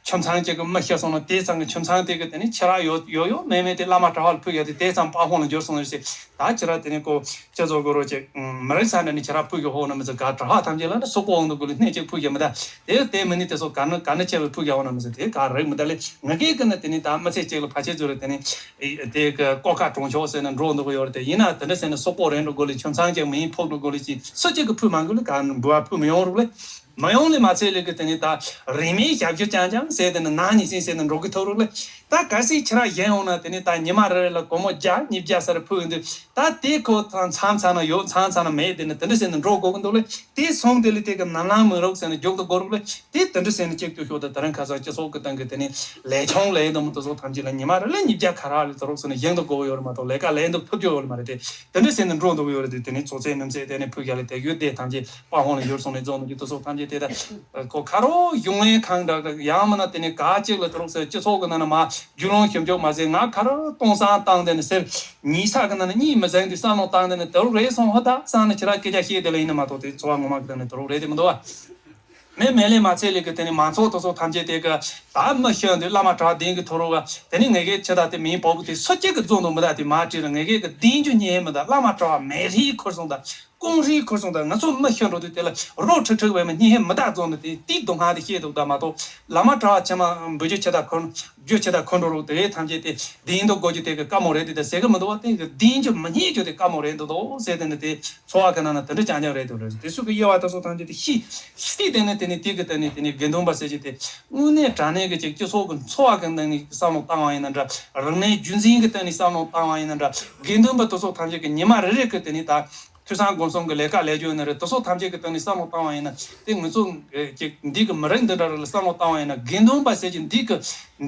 ཁྱིམ་ཚང་གཅིག་གི་མི་ཤི་སོང་ན་དེ་ཚང་གི་ཁྱིམ་ཚང་དེ་གི་དེ་ནི་ཁྱེད་རང་ཡོད་ཡོད་ཡོད་མེད་མེད་དེ་བླ་མ་གྲྭ་པ་ལ་ཕུལ་ཡོད་དེ་དེ་ཚང་དཔའ་ཧོང་ལ་འགྱུར་སོང་ཟེར། ད་ཁྱེད་རང་དེ་ནི་ཀོ་སྤྱི་ཚོགས་གི་རོ་ཅིག་མི་རིགས་ས་འདྲ་ནི་ཁྱེད་རང་ཕུལ་གི་ཧོ་ན་མི་ཚེ་ག་གྲྭ་པ་ཐམས་ཅད་ལ་ནི་སོག་པོ་འོང་དུ་གུ་ལི་སྣེ་གཅིག་ཕུལ་གི་མི་ད། དེ་དེ་མི་ནི་དེ་ཚོ་ག་ནི་ག་ནི་ཆེ་བའི་ཕུལ་གི་ཧོ་ན་མི་ཚེ་དེ་ག་རེད་མི་ད་ལེ། ང་གིས་གི་ནི་དེ་ནི་ད་མི་ཚེ་གཅིག་ལ་ཕལ་ཆེར་ཚོ་རེ་དེ་ནི་དེ་གི་ཀོ་ཁ་གྲོང་ཆོག་ཟེར་ནི་འགྲོ་འདུག་གི་ཡོད་རེད། དེ་ཡིན་ན་དེ་འདྲ་ཟེར་ནི་སོག་པོ་རེད་འགྲོ་དགོས་ལི་ཁྱིམ་ཚང་ཅིག་མི་ཡིན་ཕོག་འགྲོ་དགོས་ལི་ཅིག་སུ་གཅིག་གི་ཕུལ་མ་དགོས་ལི་ག་ནི་འབུལ་བ་ཕུལ་མི་ཡོང་རུག་ལེ། མ་ཡོང་ལས་མ་ཚད་ལས་ཀི་དེ་ནི་ད་རིན་མེད་ཞབས་ཞུ་རྐྱང་རྐྱང་ཟེར་དེ་ནི་ནང་ཉིན་སེང་ཟེར་ནི་འགྲོ་གི་ཐུབ་རུག་ལེ། ད་གལ་སྲིད་ཁྱེད་རང་གཞན་ཡོང་ན་དེ་ནི་ད་ཉི་མ་རེ་རེ་ལ་སྒོར་མོ་བརྒྱ་ཉིས་བརྒྱ་ཟེར་ཕུལ་གི་འདུག་ད་དེ་ཁོ་ཚང་མཚམས་མཚམས་ན་ཡོད་མཚམས་མཚམས་ན་མེད་དེ་ནི་དེ་འདྲ་ཟེར་ནི་འགྲོ་དགོས་གི་འདུག་ལེ། དེ་སོང་དེ་ལས་དེ་གི་ནམ་ལངས་མི་རུག་ཟེར་ནི་རྒྱུག་ཏུ་དགོས་རུག་ལེ། དེ་དེ་འདྲ་ཟེར་ནི་གཅིག་ཏུ་ཤོག་ད་དེ་རིང་ཁ་སང་སྤྱི་ཚོགས་ཀྱི་སྟེང་གི་དེ་ནི་ལས་ཆུང་ལས་འདུམ་དེ་ཚོ་ཐམས་ཅད་ལ་ཉི་མ་རེ་ལ་ཉིས་བརྒྱ་ཁ་རག་ལས་དེ་རུག་ཟེར་ནི་བཞེངས་དུ་དགོས་ཡོད་རེད་མ་གཏོགས་ལས་ཀ་ལས་འདུག་ཐུབ་རྒྱུ་ཡོད་རེད་མ་རེད་དེ། དེ་འདྲ་ཟེར་ནས་འགྲོ་འདུག་ཡོད་རེད་དེ། དེ་ནས་ཚོགས་ཚད་སྣུམ་ཚད་དེ་ནས་ཕུལ་རྒྱག་ལས་དེ་ཡོད་དེ་ཐམས་ཅད་དཔའ་ཧོང་ལ་འགྱུར་སོང་ནས་རྫོང་ནང་གི་དུ་སོགས་ཐམས་ཅད་དེ་ད་ཁོ་ཁ་རོག་གཞུང་ལས་ཁང་འདྲ་ཡང་མིན་ན་དེ་ནས་ག་ཅིག་ལ་དུ་རུག་ཟེར་སྤྱི་ཚོགས་ཀྱི་ནང་ན་མ་རྒྱུས་ལོན་ཞིབ་འཇུག་མ་ཟེར་ང་ཁ་རོག་སྟོང་སང་བཏང་དེ་ནས་ཟེར་ཉིས་ས་གི་ནང་ན་གཉིས་མི་ཟན་དུས་བསམ་བློ་བཏང་དེ་ནས་དུ་རུག་རེད་སོང་ཧོ་ད་སང་ནས་ཁྱེད་རང་སྐད་ཆ་བཤད་དེ་ལ་ཡིན་ན་མ་གཏོགས་དེ་འཚོ་བ་ངོ་མ་གི་དེ་ནས་དུ་རུག་རེད་དེ་མི་འདུག་བ། མེ་མེ་ལས་མ་ཚད་ལས་ཀྱི་དེ་ནས་མང་ཚོགས་དེ་ཚོ་ཐམས་ཅད་དེ་གི་ད་མི་ཤོད་འདུག་བླ་མ་གྲྭ་བ་བདེན་གི་ཐོ་རོ་ག་དེ་ནས་ངེད་ཀྱི་ཆེ་ད་དེ་མིན་པོ་གི་དེ་སུ་གཅིག་གི་རྫོང་དུ་མི་ད་དེ་མ་བྲིས་ལ་ངེད་ཀྱི་གི་བདེན་རྒྱུ་ཉེ་མི་ད་བླ་མ་གྲྭ་བ་མེ་རིའི་ཁུར་སོང་ད་ཀོང་རིའི་ཁུར་སོང་ད་ང་ཚོ་མི་ཤོད་འགྲོ་དུས་དེ་ལ་རོ་ཁྲིག་ཁྲིག་བས་མི་ཉེ་མི་ད་རྫོང་དུ་དེ་དེའི་སྡུག་བསྔལ་དེ་ཤེས་འདུག་ད་མ་གཏོགས་བླ་མ་གྲྭ་བ་ཆེ་མ་འབུལ་རྒྱུ་ཆེ་ད་ཁུར་རྒྱུ་ཆེ་ད་ཁུར་འགྲོ་རོགས་དེ་ཐམས་ཅད་དེ་བདེན་དུ་དགོས་རྒྱུ་དེ་གི་དཀའ་མོ་རེད་དེ་ད་ཟེར་གི་མི་འདུག་བ། དེ་གི་བདེན་རྒྱུ་མི་ཉེ་རྒྱུ་དེ་དཀའ་མོ་རེད་འདུག་དོ་ཟེར་དེ་ནི་དེ། འཚོ་བ་གི་ནང་ན་དེ་འདྲ་རྐྱང་རྐྱང་རེད་འདུག་རེད། དེ་ཚོ་གི་དབྱེ་བ་དེ་ཚོ་ཐམས་ཅད་དེ་ཤེས་ཤེས་དེ་ནས་དེ་ནས་དེ་གི་དེ་ནས་དེ་ནས་དགེ་འདུན་པ་ཟེར་གྱི་དེ་དངོས་གནས་དྲང་གནས་ཀྱི་ཅིག་སྤྱི་ཚོགས་ཀྱི་འཚོ་བ་གི་ནང་ནས་བསམ་བློ་བཏང་བ་ཡིན་ན་འདྲ། རིག་གནས་རྒྱུན་འཛིན་གྱི་སྟེང་ནས་བསམ་བློ་བཏང་བ་ཡིན་ན་འདྲ། དགེ་འདུན་པ་དེ་ཚོ་ཐམས་ཅད་ཀྱི་ཉི་མ་རེ་རེ་གི་དེ་ནས་ད་ཐོས་བསམ་སྒོམ་གསུམ་གྱི་ལས་ཀ་ལས་རྒྱུ་ཡིན་ན་རེད། དེ་ཚོ་ཐམས་ཅད་ཀྱི་སྟེང་ནས་བསམ་བློ་བཏང་བ་ཡིན་ན་དེ་ང་ཚོ་ཅིག་འདི་གི་མི་རིགས་འདི་འདྲ་རེ་ལ་བསམ་བློ་བཏང་བ་ཡིན་ན་དགེ་འདུན་པ་ཟེར་གྱི་འདི་གི་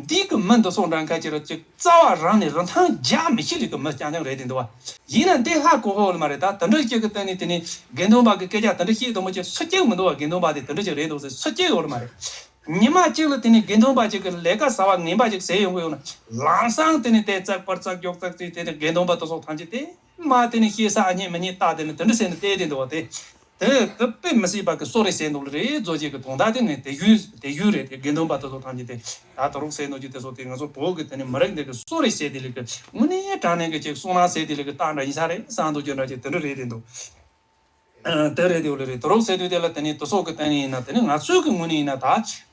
འདི་གི་མི་འདི་ཚོ་འདྲ་ཁ་ཅིག་ར་ཅིག་རྩ་བ་རང་ནས་རིན་ཐང་རྒྱག་མི་ཤེས་ལེ་གི་མི་རྐྱང་རྐྱང་རེད་དེ་འདུག་བ། ཡིན་ན་འདི་ཧ་གོ་ཧོ་ལ་མ་རེད། ད་དེ་འདྲ་ཅིག་གི་སྟེང་ནས་དེ་ནས་དགེ་འདུན་པ་གི་སྐད་ཆ་དེ་འདྲ་བཤད་དུ་མ་ཅིག་སུ་སྐྱེ་མི་འདུག་བ། དགེ་འདུན་པ་དེ་དེ་འདྲ་ཅིག་རེད་འདུག་ཟེར་སུ་སྐྱེ་ཡོད་ལ་མ་རེད། ཉི་མ་གཅིག་ལ་དེ་ནས་དགེ་འདུན་པ་ཅིག་གི་ལས་ཀ་ཟ་བ་ངན་པ་ཅིག་ཟེར་ཡོང་གི་ཡོད་ན་ལམ་སང་དེ་ནས་དེ་ཙག་པར་ཙག་མགྱོགས་ཙག་ཅིག་དེ་ནས་དགེ་འདུན་པ་དེ་ཚོ་ཐམས་ཅད་དེ་མ་དེ་ནས་ཤེས་ས་ཨ་མྱེས་མི་མྱེས་ལྟ་དེ་ནས་དེ་འདྲ་ཟེར་ནས་བལྟས་དེ་འདུག་བ་དེ། དེ་དེ་དཔེ་མི་སྲིད་པ་གི་གསོ་རེ་ཟེར་འདུག་ལ་རེད། རྫོ་རྗེ་གི་དོན་དག་དེ་ནི་དེ་ཡུལ་དེ་ཡུལ་རེད། དེ་དགེ་འདུན་པ་དེ་ཚོ་ཐམས་ཅད་དེ་ད་དུ་རུག་ཟེར་འདུག་ཅི་དེ་ཚོ་དེ་ང་ཚོ་བོད་ཀྱི་དེ་ནི་མི་རིགས་འདི་གི་གསོ་རེ་ཟེར་དེ་ལས་ཀི་དངོས་གནས་དྲང་གནས་ཀྱི་ཅིག་གསོ་སྣང་ཟེར་དེ་ལས་ཀི་རྟགས་འདྲ་ཡིན་ས་རེད་བསམ་འདུག་ཅི་འདྲ་ཅིག་དེ་འདྲ་རེད་དེ་འདུག་དེ་རེད་དེ་ཡོད་ལེ་རེད། དེ་རོགས་ཟེར་དུས་དེ་ལ་དེ་ནི་དེ་སོགས་ཀྱི་སྟེང་ནས་ཡིན་ན་དེ་ནི་ང་ཚོའི་གི་ངོས་ནས་ཡིན་ན་ད་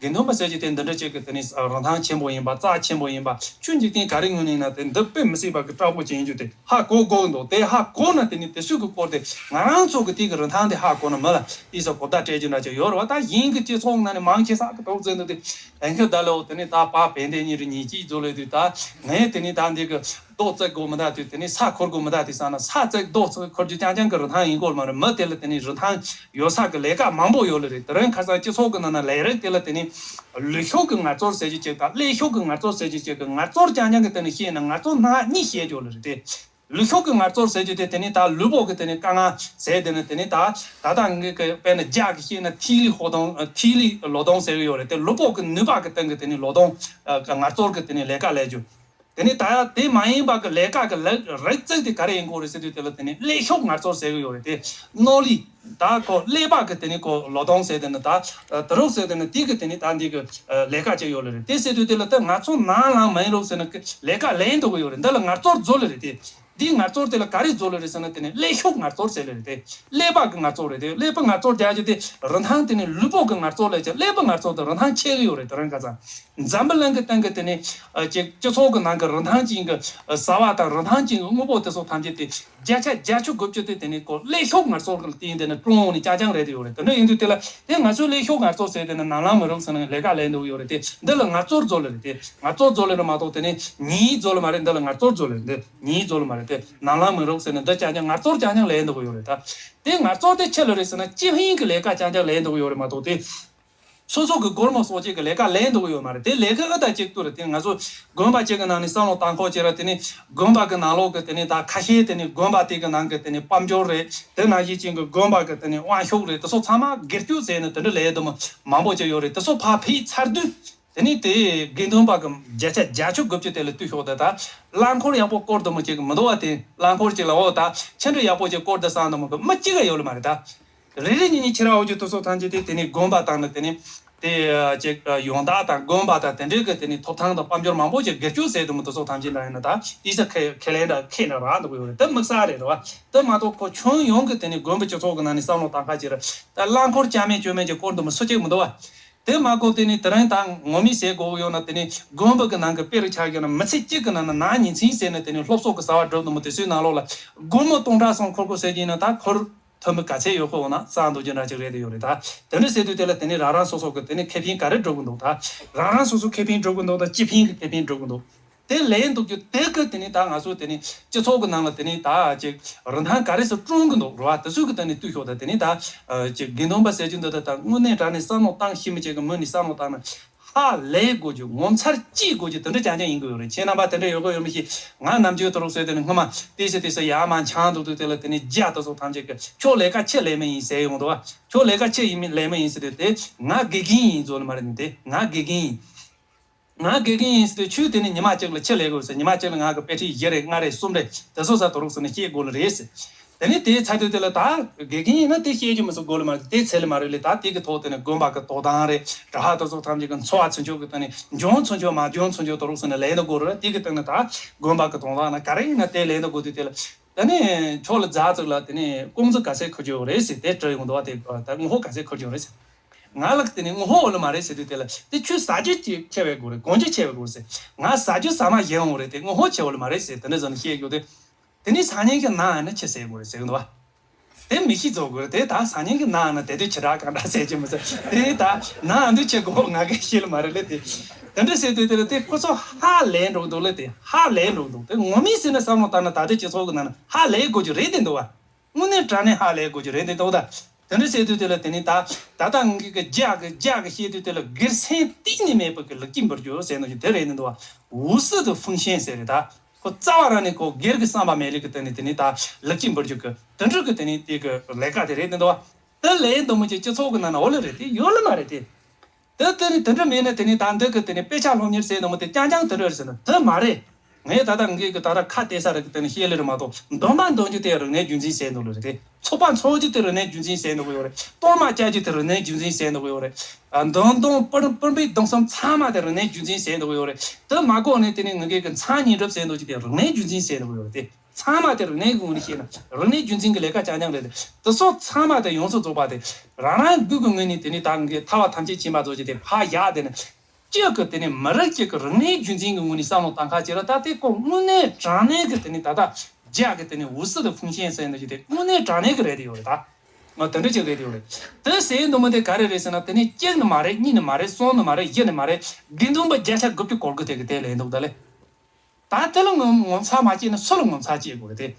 དགེ་འདུན་པ་ཟེར་རྒྱུ་དེ་འདི་འདྲ་ཅིག་གི་དེ་ནི་རིན་ཐང་ཆེན་པོ་ཡིན་པ་རྩ་ཆེན་པོ་ཡིན་པ་ཆོས་འཇིག་རྟེན་ག་རེ་ངོས་ནས་ཡིན་ན་དེ་འདི་དཔེ་མི་སྲིད་པ་གི་དྲག་པོ་ཅིག་ཡིན་རྒྱུ་དེ་ཧ་གོ་དགོས་ཀྱི་འདུག་དེ་ཧ་གོ་ན་དེ་ནི་དེ་སུས་གི་སྐོར་དེ་ང་རང་ཚོ་གི་དེ་གི་རིན་ཐང་དེ་ཧ་གོ་ན་མི་ལ་ཨི་ས་གོ་བརྡ་སྤྲད་རྒྱུ་འདྲ་ཅིག་ཡོད་རེད་བ། ད་གཞན་གི་སྤྱི་ཚོགས་ནང་ནས་མང་ཆེ་ས་གི་དོགས་ཟེར་འདུག་དེ། ཨེ་ཁྱོད་ད་ལོ་དེ་ནི་ད་པ་བན་དེ་གཉིས་རུ་ཉིས་གཅིག་བཟོ་ལས་དུས་ད་ངས་དེ་ནི་ད་འདི་གི་རྡོ་བརྩེགས་དགོས་མི་ད་དུས་དེ་ནི་ས་འཁོར་དགོས་མི་ད་དུས་ས་ན་ས་བརྩེགས་རྡོ་བརྩེགས་འཁོར་རྒྱུ་རྐྱང་རྐྱང་གི་རིན་ཐང་ཡིན་དགོས་མ་རེད། མི་དེ་ལ་དེ་ནི་རིན་ཐང་ཡོད་ས་གི་ལས་ཀ་མང་པོ་ཡོད་ལེ་རེད། དེ་རིང་ཁ་སང་སྤྱི་ཚོགས་གི་ནང་ན་ལས་རིགས་དེ་ལ་དེ་ནི་ལུས་ཤུགས་གི་ངལ་རྩོལ་ཟེར་རྒྱུ་ཅིག་དང་ཀླད་ཤུགས་གི་ངལ་རྩོལ་ཟེར་རྒྱུ་ཅིག་གི་ངལ་རྩོལ་རྐྱང་རྐྱང་གི་དེ་ནི་ཤེས་ན་ངལ་རྩོལ་སྣ་གཉིས་ཤེས་རྒྱུ་ལེ་རེད་དེ། ལུས་ཤུགས་ཀྱི་ངལ་རྩོལ་ཟེར་རྒྱུ་དེ་དེ་ནི་ད་ལུས་པོ་གི་དེ་ནི་དཀའ་ངལ་ཟེར་དེ་ནི་དེ་ནི་ད་ད་ལྟ་ངེད་ཀྱི་དཔེར་ན་རྒྱ་གི་བཤད་ན་ཐིག་ལེ་ཧོ་དོང་ཐིག་ལེ་ལོ་དོང་ཟེར་གི་ཡོད་རེད་དེ། ལུས་པོ་གི་ནུས་པ་གི་སྟེང་གི་དེ་ནི་ལོ་དོང་ངལ་རྩོལ་གི་དེ་ནི་ལས་ཀ་ལས་རྒྱུ། དེ་ནི་ད་ཡ་དེ་མ་ཡིན་པ་གི་ལས་ཀ་གི་ལས་རིགས་བརྩེགས་དེ་ག་རེ་ཡིན་དགོས་རེད་ཟེར་དུས་དེ་ལ་དེ་ནི་ཀླད་ཤུགས་ངལ་རྩོལ་ཟེར་གི་ཡོད་རེད་དེ། རྣོ་ལི་ད་ཁོ་ཀླད་པ་གི་དེ་ནི་ཁོ་ལོ་དོང་ཟེར་དེ་ནི་ད་དུ་རུག་ཟེར་དེ་ནི་དེ་གི་དེ་ནི་ད་འདི་གི་ལས་ཀ་ཅིག་ཡོད་ལེ་རེད་དེ། ཟེར་དུས་དེ་ལ་ད་ང་ཚོ་ནང་ལ་མ་ཡིན་རུག་ཟེར་ན་ལས་ཀ་ལས་འདུག་གི་ཡོད་རེད། འདི་ལ་ངལ་རྩོལ་བཟོ་ལེ་རེད་དེ། འདིའི་ངལ་རྩོལ་དེ་ལ་ག་རེ་བཟོ་ལེ་རེད་ཟེར་ན་དེ་ནི་ཀླད་ཤུགས་ངལ་རྩོལ་ཟེར་ལེ་རེད་དེ། ཀླད་པ་གི་ངལ་རྩོལ་རེད་དེ། ཀླད་པ་ངལ་རྩོལ་རྒྱག་རྒྱུ་དེ་རིན་ཐང་དེ་ནི་ལུས་པོ་གི་ངལ་རྩོལ་ལས་ཀྱང་ཀླད་པ་ངལ་རྩོལ་དེ་རིན་ཐང་ཆེ་གི་ཡོད་རེད། དེ་རིང་ཁ་སང་འཛམ་བུ་གླིང་གི་སྟེང་གི་དེ་ནི་ཅིག་སྤྱི་ཚོགས་གི་ནང་གི་རིན་ཐང་ཅན་གི་ཟ་བ་དང་རིན་ཐང་ཅན་གི་དངོས་པོ་དེ་ཚོ་ཐམས་ཅད་དེ་བརྒྱ་ཆ་བརྒྱད་ཅུ་དགུ་བཅུ་དེ་དེ་ནི་ཁོ་ཀླད་ཤུགས་ངལ་རྩོལ་གི་དེ་ཡིན་དེ་ནི་ཀྲུང་ནི་ཅང་ཅང་རེད་དེ་ཡོད་རེད། དེ་འདྲ་ཡིན་དུས་དེ་ལ་དེ་ང་ཚོའི་ཀླད་ཤུགས་ངལ་རྩོལ་ཟེར་དེ་ནི་ནང་ལང་མི་རུག་ཟེར་ན་ལས་ཀ་ལས་འདུག་ཡོད་རེད་དེ། འདི་ལ་ངལ་རྩོལ་བཟོ་ལེ་རེད་དེ། ངལ་རྩོལ་བཟོ་ལེ་རེད་མ་གཏོགས་དེ་ནི་ཉིན་བཟོ་ལེ་མ་རེད། འདི་ལ་ངལ་རྩོལ་བཟོ་ལེ་རེད། འདི་ཉིན་བཟོ་ལེ་མ་རེད་དེ། ནང་ལང་མི་རུག་ཟེར་ནས་འདི་ཅང་ཅང་ངལ་རྩོལ་ཅང་ཅང་ལས་འདུག་ཡོད་རེད་ད། དེ་ངལ་རྩོལ་དེ་ཆེ་ལེ་རེད་ཟེར་ན་སྤྱི་ཕན་གྱི་ལས་ཀ་ཅང་ཅང་ལས་འདུག་ཡོད་རེད་མ་གཏོགས་དེ། སོ་སོ་གི་སྒོར་མོ་སོགས་ཅིག་གི་ལས་ཀ་ལས་འདུག་ཡོད་མ་རེད་དེ། ལས་ཀ་ཨ་ད་ཅིག་ཏུ་རེད་དེ། ང་ཚོ་དགོན་པ་ཅིག་གི་ནང་ནས་བསམ་བློ་བཏང་ཁོག་ཅིག་ར་དེ་ནི་དགོན་པ་གི་ནང་ལོགས་གི་དེ་ནི་ད་ཁ་ཤས་དེ་ནི་དགོན་པ་དེ་གི་ནང་གི་དེ་ནི་དཔལ་འབྱོར་རེད། དེ་ནང་བཞིན་ཅན་གི་དགོན་པ་གི་དེ་ནི་དབང་ཤུགས་རེད། དེ་ཚོ་ཚང་མ་སྒེར་གཅོད་ཟེར་ནས་དེ་འདྲ་ལས་དུ་མ་མང་པོ་ཅིག་ཡོད་རེད། དེ་ཚོ་ཕར་ཕུད་ཚར་དུས་དེ་ནི་དེ་དགེ་འདུན་པ་གི་བརྒྱ་ཆ་བརྒྱད་ཅུ་དགུ་བཅུ་དེ་ལ་ལྟོས་ཤོག་དེ་ད་རླངས་འཁོར་ཡག་པོ་བསྐོར་དུ་མ་ཅིག་མི་འདུག་བ། དེ་རླངས་འཁོར་ཅིག་ལ་འོ་ད་ཆེ་འགྲོ་ཡག་པོ་ཅིག་བསྐོར་དུ་སང་དུ་མ་གི་མི་གཅིག་ག་ཡོད་ལ་མ་རེད་ད། རེ་རེ་གཉིས་གཉིས་ཁྱེར་འོ་ཅིག་དེ་ཚོ་ཐམས་ཅད་དེ་དེ་ནི་དགོན་པ་དང་ནི་དེ་ནི་དེ་ཅིག་ཡོང་བདག་དང་དགོན་པ་དང་དེ་འདྲའི་གི་དེ་ནི་ཐོབ་ཐང་དང་དཔལ་འབྱོར་མང་པོ་ཅིག་སྒེར་གཅོད་ཟེར་དུ་མ་དེ་ཚོ་ཐམས་ཅད་འདྲ་ཡིན་ན་ད་དེ་ས་ཁེ་ཁེ་ལས་འདྲ་ཁེ་འདྲ་རག་འདུག་ཡོད་རེད། དེ་དམིགས་བསལ་རེད་རེད་བ། དེ་མ་གཏོགས་ཁོ་ཁྱོན་ཡོངས་ཀྱི་དེ་ནི་དགོན་པ་སྤྱི་ཚོགས་ཀྱི་ནང་ནས་བསམ་བློ་བཏང་ཁ་ཅིག་རེད། ད་རླངས་འཁོར་ཅང་མེད་ཅོ་མེད་ཀྱི་སྐོར་དུ་མ་སུ་གཅིག་མི་འདུག་བ། དེ་མ་གོ་དེ་ནི་དེ་རིང་ད་ངོ་མི་ཟེར་དགོས་ཡོད་ན་དེ་ནི་དགོན་པ་གི་ནང་གི་དཔེ་རུ་ཆགས་ཡོད་ན་མི་ཚེ་གཅིག་གི་ནང་ན་ནང་ཉིན་མཚན་ཟེར་ནས་དེ་ནི་སློབ་གསོ་གི་ཟ་བ་སྒྲུབ་ནི་མོ་དེ་ཚོའི་ནང་ལོགས་ལ་སྒོར་མོ་སྟོང་ཕྲག་སོང་འཁོར་དགོས་ཟེར་གྱིན་ན་ད་འཁོར་ཐུབ་མི་ག་ཚད་ཡོད་ཁོ་འོ་ན་བསམ་འདུག་རྒྱུ་འདྲ་ཅིག་རེད་དེ་ཡོད་རེད་ད། དེ་འདྲ་ཟེར་དུས་དེ་ལ་དེ་ནི་རང་རང་སོ་སོ་གི་དེ་ནི་ཁེ་ཕན་ག་རེ་སྒྲུབ་གི་འདུག་ད་རང་རང་སོ་སོ་ཁེ་ཕན་སྒྲུབ་གི་འདུག་ད་སྤྱི་ཕན་གི་ཁེ་ཕན་སྒྲུབ་གི་འདུག་དེ་ལས་འདུག་རྒྱུ་དེ་གི་དེ་ནི་ད་ང་ཚོ་དེ་ནི་སྤྱི་ཚོགས་གི་ནང་ལ་དེ་ནི་ད་ཅིག་རིན་ཐང་ག་རེ་ཟེར་སྲུང་གི་འདུག་རེད་བ། དེ་ཚོ་གི་དེ་ནི་ལྟོས་ཤོག་ད་དེ་ནི་ད་ཅིག་དགེ་འདུན་པ་ཟེར་རྒྱུ་འདི་ད་ད་དངོས་གནས་དྲང་གནས་བསམ་བློ་བཏང་ཤེས་མི་ཅིག་གི་མི་ནི་བསམ་བློ་བཏང་ན་ཧ་ལས་དགོས་རྒྱུ་ངོ་མཚར་སྐྱེ་དགོས་རྒྱུ་དེ་འདྲ་རྐྱང་རྐྱང་ཡིན་གི་ཡོད་རེད། ཁྱེད་རྣམ་པ་དེ་འདྲ་ཡོད་གི་ཡོད་མི་ཤེས། ང་ནམ་རྒྱུན་དུ་རོགས་ཟེར་དེ་ནི་སྔོན་མ་ཏི་སི་ཏི་སི་ཡར་མར་འཆང་འདུག་དུས་དེ་ལ་དེ་ནི་རྒྱ་དེ་ཚོ་ཐམས་ཅད་གི་ཁྱོད་ལས་ཀ་ཆེ་ལས་མི་ཡིན་ཟེར་ཡོང་འདུག་བ། ཁྱོད་ལས་ཀ་ཆེ་ཡིན་མི་ལས་མི་ཡིན་ཟེར་དུས་དེ་ང་དགེ་རྒན་ཡིན་ཟེར་ལ་མ་རེད་ནི་དེ་ང་དགེ་རྒན་ཡིན། ང་དགེ་རྒན་ཡིན་ཟེར་དུས་ཆུ་དེ་ནི་ཉི་མ་གཅིག་ལ་ཆི་ལས་དགོས་ཟེར། ཉི་མ་གཅིག་ལ་ང་གི་དཔེ་ཁྲིད་བཞི་རེད་ལྔ་རེད་གསུམ་རེད་དེ་ཚོ་ས་དོ་རུག་ཟེར་ནས་བཤད་དགོས་ལ་རེད་ཟེར། དེ་ནི་དེའི་ཚ་དུས་དེ་ལ་ད་དགེ་རྒན་ཡིན་ན་དེ་བཤད་རྒྱུ་མི་སུ་དགོས་ལ་མ་རེད། དེ་ཚེ་ལ་མ་རེད་ལས་ད་དེ་གི་ཐོག་དེ་ནི་དགོན་པ་གི་དོ་དམ་རེད། གྲྭ་པ་དེ་ཚོ་ཐམས་ཅད་གི་འཚོ་བ་ཚུན་ཆོད་གི་སྟེང་ནས་འཇོན་ཚུན་ཆོད་མ་འཇོན་ཚུན་ཆོད་དོ་རུག་ཟེར་ནས་ལས་ནི་དགོས་རེད། དེ་གི་སྟེང་ནས་ད་དགོན་པ་གི་དོ་དམ་ན་ག་རེ་ཡིན་ན་དེ་ལས་ནི་དགོས་དུས་དེ་ལ་དེ་ནི་ཁྱོད་ལ་ཛ་ཙིག་ལ་དེ་ནི་ཀུང་ཙི་ག་ཚད་ཁུར་རྒྱུ་རེད་ཟེར་དེ་དྲི་ཡོང་འདུག་བ། དེ་ད་ངོ་ཧོ་ག་ཚད་ཁུར་རྒྱུ་རེད་ཟེར། ང་ལ་དེ་ནི་ངོ་ཧོ་འོ་ལ་མ་རེད་ཟེར་དུས་དེ་ལ་དེ་ཁྱོད་ཟ་རྒྱུ་ཅིག་ཆེ་བའི་དགོས་རེད། གོན་རྒྱུ་ཆེ་བའི་དགོས་རེད་ཟེར། ང་ཟ་རྒྱུ་ཟ་མ་ཡིན་འོང་རེད། དེ་ངོ་ཧོ་ཆེ་འོ་ལ་མ་རེད་ཟེར་དེ་འདྲ་ཟེར་ནས་བཤད་རྒྱུ་དེ། དེ་ནི་སང་ཉིན་གྱི་ནང་ཡང་ན་ཆི་ཟེར་དགོས་རེད་ཟེར་གི་འདུག་བ། དེ་མི་ཤི་རྫོགས་དགོས་རེད། དེ་ད་སང་ཉིན་གྱི་ནང་ཡང་ན་དེ་དུས་ཆི་དྲག་གང་དྲག་ཟེར་གྱི་མི་ཟེར། དེ་ད་ནང་ཡང་དུས་ཆི་དགོས་ང་གིས་ཤེས་ལ་མ་རེད་ལེ། དེ་དེ་འདྲ་ཟེར་དུས་དེ་ལ་དེ་ཁོ་ཚོ་ཧ་ལས་འགྲོ་འདུག་ལེ། དེ་ཧ་ལས་འགྲོ་འདུག་དེ་ངོ་མས་ཟེར་ན་བསམ་བློ་བཏང་ན་ད་ལྟའི་སྤྱི་ཚོགས་ཀྱི་ནང་ན་ཧ་ལས་དགོས་རྒྱུ་རེད་དེ་འདུག་བ། དངོས་གནས་དྲང་གནས་ཧ་ལས་དགོས་རྒྱུ་རེད་འདི་འདུག་ད། དེ་འདྲ་བཤད་དུས་དེ་ལ་དེ་ནི་ད་ད་ལྟ་ངེད་ཀྱི་རྒྱ་གི་རྒྱ་གི་བཤད་དུས་དེ་ལ་སྒེར་སེམས་གཏིང་ནས་མེད་པ་གི་ལེགས་སྐྱེས་འབུལ་རྒྱུ་ཟེར་ནོ་ཞིག་དེ་རེད་འདི་འདུག་བ། 无私的奉献 ཟེར་རེད་ད། ཁོ་རྩ་བ་རང་ནས་ཁོ་སྒེར་གྱི་བསམ་པ་མེད་ལེ་གི་དེ་ནི་དེ་ནི་ད་ལེགས་སྐྱེས་འབུལ་རྒྱུ་གི་དེ་འདྲ་གི་དེ་ནི་དེ་གི་ལས་ཀ་དེ་རེད་འདི་འདུག་བ། དེ་ལས་འདི་མོ་ཅིག་སྤྱི་ཚོགས་ཀྱི་ནང་ན་འོ་ལེ་རེད་དེ་ཡོད་ལེ་མ་རེད་དེ། དེ་དེ་ནི་དེ་འདྲ་མེད་ན་དེ་ནི་ད་འདི་གི་དེ་ནི་དཔེ་ཆ་སློབ་གཉེར་ཟེར་ནི་མོ་དེ་རྐྱང་རྐྱང་དེ་འདྲ་རེད་ཟེར་ན་དེ་མ་རེད། ངས་ད་ལྟ་ངེད་ཀྱི་ད་ལྟ་ཁ་གཏད་ས་རེད་གི་དེ་ནི་བཤད་ལེ་རེད་མ་གཏོགས་འདོན་པ་འདོན་རྒྱུ་དེ་རིག་གནས་རྒྱུན་འཛིན་ཟེར་འདུག་ལེ་རེད་དེ། ཚོགས་པ་འཚོགས་རྒྱུ་དེ་རིག་གནས་རྒྱུན་འཛིན་ཟེར་འདུག་ཡོད་རེད། གཏོར་མ་བཅའ་རྒྱུ་དེ་རིག་གནས་རྒྱུན་འཛིན་ཟེར་འདུག་ཡོད་རེད། འདོན་སྟོན་པུར་པུར་པའི་སྡོམ་གསུམ་ཚང་མ་དེ་རིག་གནས་རྒྱུན་འཛིན་ཟེར་འདུག་ཡོད་རེད། དེ་མ་གོ་ནས་དེ་ནི་ངེད་ཀྱི་མཚན་ཉིན་གྲུབ་ཟེར་འདུག་རྒྱུ་དེ་རིག་གནས་རྒྱུན་འཛིན་ཟེར་འདུག་ཡོད་རེད་དེ། ཚང་མ་དེ་རིག་གནས་ཀྱི་ངོས་ནས་བཤད་ན་རིག་གནས་རྒྱུན་འཛིན་གྱི་ལས་ཀ་རྐྱང་རྐྱང་རེད་དེ། དེ་སོགས་ཚང་མ་དེ་ཡོངས་སུ་རྫོགས་པ་དེ་རང་རང་སྒོས་ཀྱི་ངོས་ནས་དེ་ནི་ད་ངས་ཐར་བ་ཐམས་ཅད་མཁྱེན་པ་ཚོ་ཅིག་དེ་ཕར་བཞག་དེ་ནི་སྤྱི་གི་དེ་ནི་མི་རིགས་གཅིག་གི་རིག་གནས་རྒྱུན་འཛིན་གྱི་ངོས་ནས་བསམ་བློ་བཏང་ཁ་ཅིག་ལ་ད་དེ་ཁོ་དངོས་གནས་དྲང་གནས་ཀྱི་དེ་ནི་ད་ལྟ་རྒྱ་གི་དེ་ནི་五四的风险ཟེར་ནི་ཅིག་དེ་དངོས་གནས་དྲང་གནས་ཀྱི་རེད་དེ་ཡོད་རེད་ད། ང་དེ་འདྲ་ཅིག་རེད་དེ་ཡོད་རེད། དེ་ཟེར་འདུག་མི་དེ་ག་རེ་རེད་ཟེར་ན་དེ་ནི་གཅིག་ནི་མ་རེད། གཉིས་ནི་མ་རེད། གསུམ་ནི་མ་རེད། བཞི་ནི་མ་རེད། དགེ་འདུན་པ་བརྒྱ་ཆ་དགུ་བཅུ་གོ་དགུ་དེ་གི་དེ་ལས་འདུག་ད་ལེ། ད་དེ་ལ་ངོ་ངོ་མཚར་མ་སྐྱེས་ན་སུ་ལ་ངོ་མཚར་སྐྱེ་དགོས་རེད་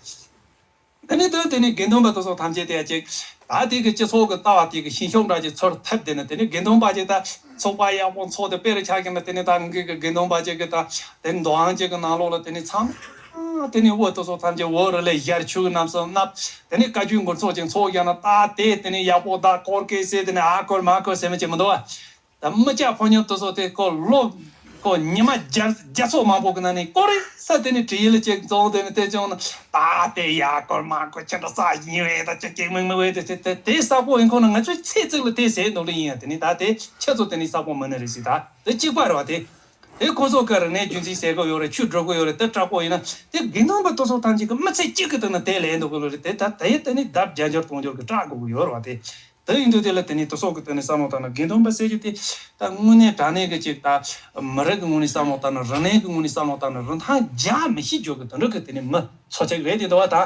དེ། དེ་ནས་དོན་དེ་ནས་དགེ་འདུན་པ་དེ་ཚོ་ཐམས་ཅད་དེ་ཡ་ཅིག་ད་དེ་གི་སྤྱི་ཚོགས་ཀྱི་ལྟ་བ་དེ་གི་ཤིང་ཤོག་འདྲ་ཅིག་ཚུར་ཐེབས་དེ་ནས་དེ་ནས་དགེ་འདུན་པ་ཅིག་ད་ཚོགས་པ་ཡག་པོ་ཚོགས་ཏེ་དཔེ་རུ་ཆགས་ཀྱི་ན་དེ་ནས་ད་ངེད་ཀྱི་དགེ་འདུན་པ་ཅིག་གི་ད་དེ་འདོད་དབང་ཅིག་གི་ནང་ལོགས་ལ་དེ་ནས་ཚང་མ་དེ་ནས་འོ་དེ་ཚོ་ཐམས་ཅད་འོ་རི་ལས་ཡར་ཆུ་གི་རྣམ་གསུམ་བསྣབས་དེ་ནས་བཀའ་བརྒྱུད་མགུར་ཚོགས་ཅིག་ཚོགས་ཀྱང་ན་ད་དེ་དེ་ནས་ཡག་པོ་ད་སྐོར་སྐད་ཟེར་དེ་ནས་ཨ་སྐོར་མ་སྐོར་ཟེར་མི་ཅིག་མི་འདུག་བ། ད་མི་སྐྱ་ཕོ་ཉ་དེ་ཚོ་དེ་ཁོ་ལོ་ཁོ་ཉི་མ་བརྒྱ་བརྒྱ་ཚོ་མང་པོ་གི་ནང་ནས་ཀོ་རེ་ས་དེ་ནས་བྲིས་ཡིག་ལ་ཅིག་བཙོང་དེ་ནས་དེ་བྱུང་ན་ད་དེ་ཡ་ཀོར་མ་ཀོར་ཅི་འདྲ་ས་ཡིན་བས་ད་ཅི་ཀེ་མིག་མི་བས་དེ་དེ་དེ་ས་ཕོ་ཡིན་ཁོ་ན་ང་ཚོའི་ཚེ་གཅིག་ལ་དེ་ཟེར་འདུག་ལ་ཡིན་ཡ་དེ་ནས་ད་དེ་ཁྱེད་ཚོ་དེ་ནས་ས་ཕོ་མི་ནི་རེད་ཟེར་ད་དེ་གཅིག་པ་རེད་བ་དེ། དེ་ཁོ་ཚོ་ག་རེ་ནས་རྒྱུན་འཛིན་ཟེར་གི་ཡོད་རེད། ཆུ་འགྲོ་གི་ཡོད་རེད། དེ་དྲག་པོ་ཡིན་ན་དེ་དགེ་འདུན་པ་དེ་ཚོ་ཐམས་ཅད་ཀྱི་མི་ཚེ་གཅིག་གི་སྟེང་ན་དེ་ལས་འདུག་གི་ལོ་རེད་དེ་ད་དེ་དེ་ནས་ལྡབ་བརྒྱ་འགྱུར་དུང་འགྱུར་གི་སྐྲག་དགོས་གི་ཡོད་རེད་བ་དེ། དེ་ཡིན་དུས་དེ་ལ་དེ་ནས་དེ་སོགས་ཀྱི་དེ་ནས་བསམ་བློ་བཏང་ན་དགེ་འདུན་པ་ཟེར་རྒྱུ་དེ་ད་དངོས་གནས་དྲང་གནས་ཀྱི་ཅིག་ད་མི་རིགས་ཀྱི་ངོས་ནས་བསམ་བློ་བཏང་ན་རིག་གནས་ཀྱི་ངོས་ནས་བསམ་བློ་བཏང་ན་རིན་ཐང་རྒྱག་མི་ཤེས་རྒྱུ་གི་དེ་འདྲ་གི་དེ་ནས་མི་ཚོ་ཆགས་རེད་དེ་འདུག་བ། ད་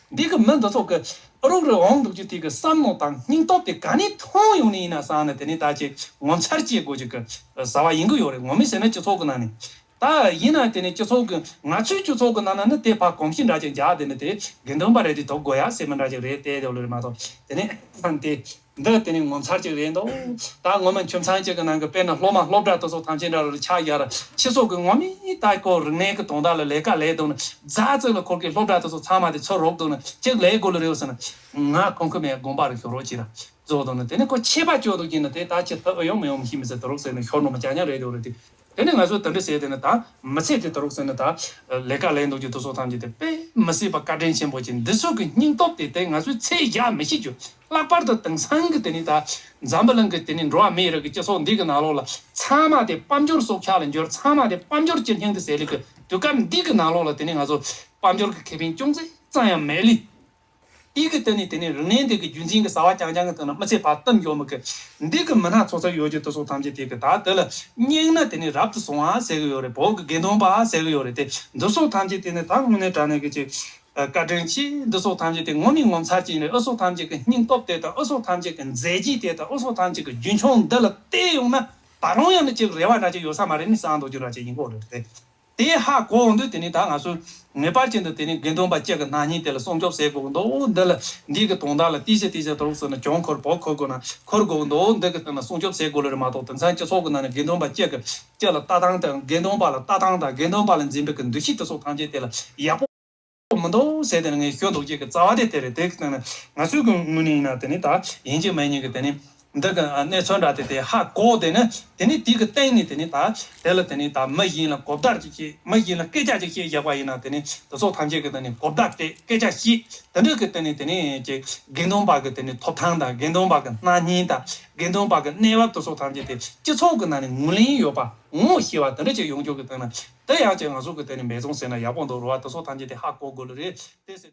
འདི་གི་མི་འདི་ཚོ་གི་རོགས་རེ་འོང་འདུག་རྒྱུ་དེ་གི་བསམ་བློ་དང་སྙིང་སྟོབས་དེ་ག་ནས་ཐོན་ཡོང་ནི་ཡིན་ན་བསམ་ན་དེ་ནས་ད་ཅིག་ངོ་མཚར་སྐྱེ་དགོས་ཀྱི་གི་བཟའ་བ་ཡིན་གི་ཡོད་རེད། ངོ་མ་ཟེར་ན་སྤྱི་ཚོགས་ཀྱི་ནང་ནས། ད་ཡིན་ན་དེ་ནས་སྤྱི་ཚོགས་ཀྱི་ང་ཚོའི་སྤྱི་ཚོགས་ཀྱི་ནང་ན་ནི་དེ་ཕར་གོམས་གཤིས་འདྲ་ཅིག་འཇགས་དེ་ནི་དེ་དགེ་འདུན་པ་རེད་དེ་དོ་དགོས་ཡ་ཟེར་མི་འདྲ་ཅིག་རེད་དེ་དེ་ལོ་རེད་མ་གཏོགས་དེ་ནས་དེ་འདི་དེ་ནས་ངོ་མཚར་ཅིག་རེད་འདུག་ད་ངོ་མ་ཁྱིམ་ཚང་གཅིག་གི་ནང་གི་དཔེར་ན་སློབ་མ་སློབ་གྲྭ་དེ་ཚོ་ཐམས་ཅད་འདྲ་རུ་ཆགས་ཡ་ར་ཕྱི་སོགས་ཀྱི་ངོ་མི་ད་ཁོ་རིག་གནས་ཀྱི་དོན་དག་ལ་ལས་ཀ་ལས་འདུག་ན་རྫ་ཙིག་ལ་ཁོར་གི་སློབ་གྲྭ་དེ་ཚོ་ཚང་མ་དེ་ཚུར་རོགས་འདུག་ན་གཅིག་ལས་དགོས་ལ་རེད་ཟེར་ན་ང་ཁོང་ཁོ་མེད་དགོངས་པ་རེ་ཞོ་རོགས་ཅིག་ར་རྫོགས་འདུག་ན་དེ་ནས་ཁོ་ཆད་པ་གཅོད་འདུག་ཀྱི་ན་དེ་ད་ཆེ་ཐབས་ཨེ་ཡོང་མི་ཡོང་མི་ཤེས་མི་ཟེར་དོ་རོགས་ཟེར་ནས་ཤོར་ནོ་མ་ཅག་ཉག་རེད་དེ་རེད་དེ། དེ་ནས་ང་ཚོས་དེ་འདྲ་བྱས་དེ་ནི་ད་མི་ཚེ་དེ་དུ་རུག་ཟེར་ནི་ད་ལས་ཀ་ལས་འདུག་རྒྱུ་དེ་ཚོ་ཐམས་ཅད་དེ་དཔེ་མི་སྲིད་པ་བཀའ་དྲིན་ཆེན་པོ་ཅིག་འདི་ཚོ་གི་སྙིང་སྟོབས་དེ་དེ་ང་ཚོས་ཚད་བཞག་མི་ཤེས་རྒྱུ། ལྷག་པར་དུ་དེང་སང་གི་དེ་ནི་ད་འཛམ་བུ་གླིང་གི་དེ་ནི་འགྲོ་བ་མིའི་རིགས་ཀྱི་སྤྱི་ཚོགས་འདི་གི་ནང་ལོགས་ལ་ཚང་མ་དེ་དཔལ་འབྱོར་སྲོག་ཆགས་ལ་འགྱུར། ཚང་མ་དེ་དཔལ་འབྱོར་གྱི་སྙིང་དུ་ཟད་ལི་གི་དུས་སྐབས་འདི་གི་ནང་ལོགས་ལ་དེ་ནི་ང་ཚོ་དཔལ་འབྱོར་གྱི་ཁེ་ཕན་ཅུང་ཟད་ཙམ་ཡང་མེད་ལི། དེ་གི་སྟེང་ནས་དེ་ནས་རིག་གནས་འདི་གི་རྒྱུན་འཛིན་གྱི་བྱ་བ་རྐྱང་རྐྱང་གི་སྟེང་ན་མི་ཚེ་བར་གཏམ་འཇོག་མི་གི་འདི་གི་མི་སྣ་ཚོགས་ཚོགས་ཡོད་རྒྱུ་དེ་ཚོ་ཐམས་ཅད་དེ་གི་ད་དེ་ལ་སྙིང་ན་དེ་ནས་རབ་ཏུ་བྱུང་བ་ཟེར་གི་ཡོད་རེད། བོད་ཀྱི་དགེ་འདུན་པ་ཟེར་གི་ཡོད་རེད་དེ། འདི་ཚོ་ཐམས་ཅད་དེ་ནས་ད་དངོས་གནས་དྲང་གནས་ཀྱི་ཅིག་བཀའ་དྲིན་ཆེ། འདི་ཚོ་ཐམས་ཅད་དེ་ངོ་མའི་ངོ་མཚར་ཅིག་ཡིན་རེད། ཨུ་ཚོ་ཐམས་ཅད་ཀྱི་སྙིང་སྟོབས་དེ་དང་ཨུ་ཚོ་ཐམས་ཅད་ཀྱི་མཛད་རྗེས་དེ་དང་ཨུ་ཚོ་ཐམས་ཅད་ཀྱི་རྒྱུན་འཁྱོངས་འདི་ལ་བལྟས་ཡོང་ན་ད་རུང་ཡང་ནི་ཅིག་རེ་བ་འདྲ་ཅིག་ཡོད་ས་མ་རེད་ནི་བསམ་འདུག་རྒྱུ་འདྲ་ཅིག་ཡིན་གོ་རེད་དེ། དེ་ཧ་གོ་འོང་དུས་དེ་ནི་ད་ང་ཚོས་ངེས་པར་ཅན་དུ་དེ་ནི་དགེ་འདུན་པ་གཅིག་གི་སྣང་བརྙན་དེ་ལ་སྲུང་སྐྱོབ་བྱེད་དགོས་ཀྱི་འདུག་འདི་ལ་འདི་གི་དོན་དག་ལ་ཏི་ཤ་ཏི་ཤ་དུ་རུག་ཟེར་ན་གྱོང་འཁོར་བོ་འཁོར་དགོས་ན་འཁོར་དགོས་ཀྱི་འདུག་འདི་གི་སྟེང་ན་སྲུང་སྐྱོབ་བྱེད་དགོས་ལེ་རེད་མ་གཏོགས་དེང་སང་སྤྱི་ཚོགས་ཀྱི་ནང་ནས་དགེ་འདུན་པ་གཅིག་གི་གཅིག་ལ་ལྟ་སྟངས་དང་དགེ་འདུན་པ་ལ་ལྟ་སྟངས་དང་དགེ་འདུན་པ་ལ་འཛིན་པའི་གི་འདུ་ཤེས་དེ་ཚོ་ཐམས་ཅད་དེ་ལ་ཡག་པོ་མི་འདུག་ཟེར་དེ་ནི་ངས་ཞུ་འདུག་ཅིག་གི་རྩ་བ་དེ་དེ་རེད། དེ་གི་སྟེང་ན་ང་ཚོའི་གི་ངོས་ནས་ཡིན་ན་དེ་ནི་ད་ཡིན་གཅིག་མིན་གཉིས་གི་དེ་ནི། འདི་གི་གནས་ཚུལ་འདྲ་དེ་དེ་ཧ་གོ་དེ་ནི་དེ་ནི་དེ་གི་སྟེང་ནས་དེ་ནི་ད་དེ་ལ་དེ་ནི་ད་མི་གཞན་ལ་གོ་བརྡ་ཅིག་བྱེད། མི་གཞན་ལ་སྐད་ཆ་ཅིག་བཤད་བཞག་པ་ཡིན་ན་དེ་ནི་དེ་ཚོ་ཐམས་ཅད་ཀྱི་དེ་ནི་གོ་བརྡ་སྤྲད། སྐད་ཆ་བཤད། དེ་འདྲ་གི་དེ་ནི་དེ་ནི་ཅིག་དགེ་འདུན་པ་གི་དེ་ནི་ཐོབ་ཐང་དང་དགེ་འདུན་པ་གི་སྣང་བརྙན་དང་དགེ་འདུན་པ་གི་གནས་བབ་དེ་ཚོ་ཐམས་ཅད་དེ་སྤྱི་ཚོགས་ཀྱི་ནང་ནས་ངོས་ལེན་ཡོད་པ་ངོ་ཤེས་པ་དེ་འདྲ་ཅིག་ཡོང་རྒྱུ་གི་དེ་ནི་དེ་ཡང་ཅིག་ང་ཚོ་གི་དེ་ནི་འབད་བརྩོན་བྱས་ན་ཡག་པོ་འདུག་རེད་བ། དེ་ཚོ་ཐམས་ཅད་དེ་ཧ་གོ་དགོས་ལེ་རེད་དེ་ཟེར།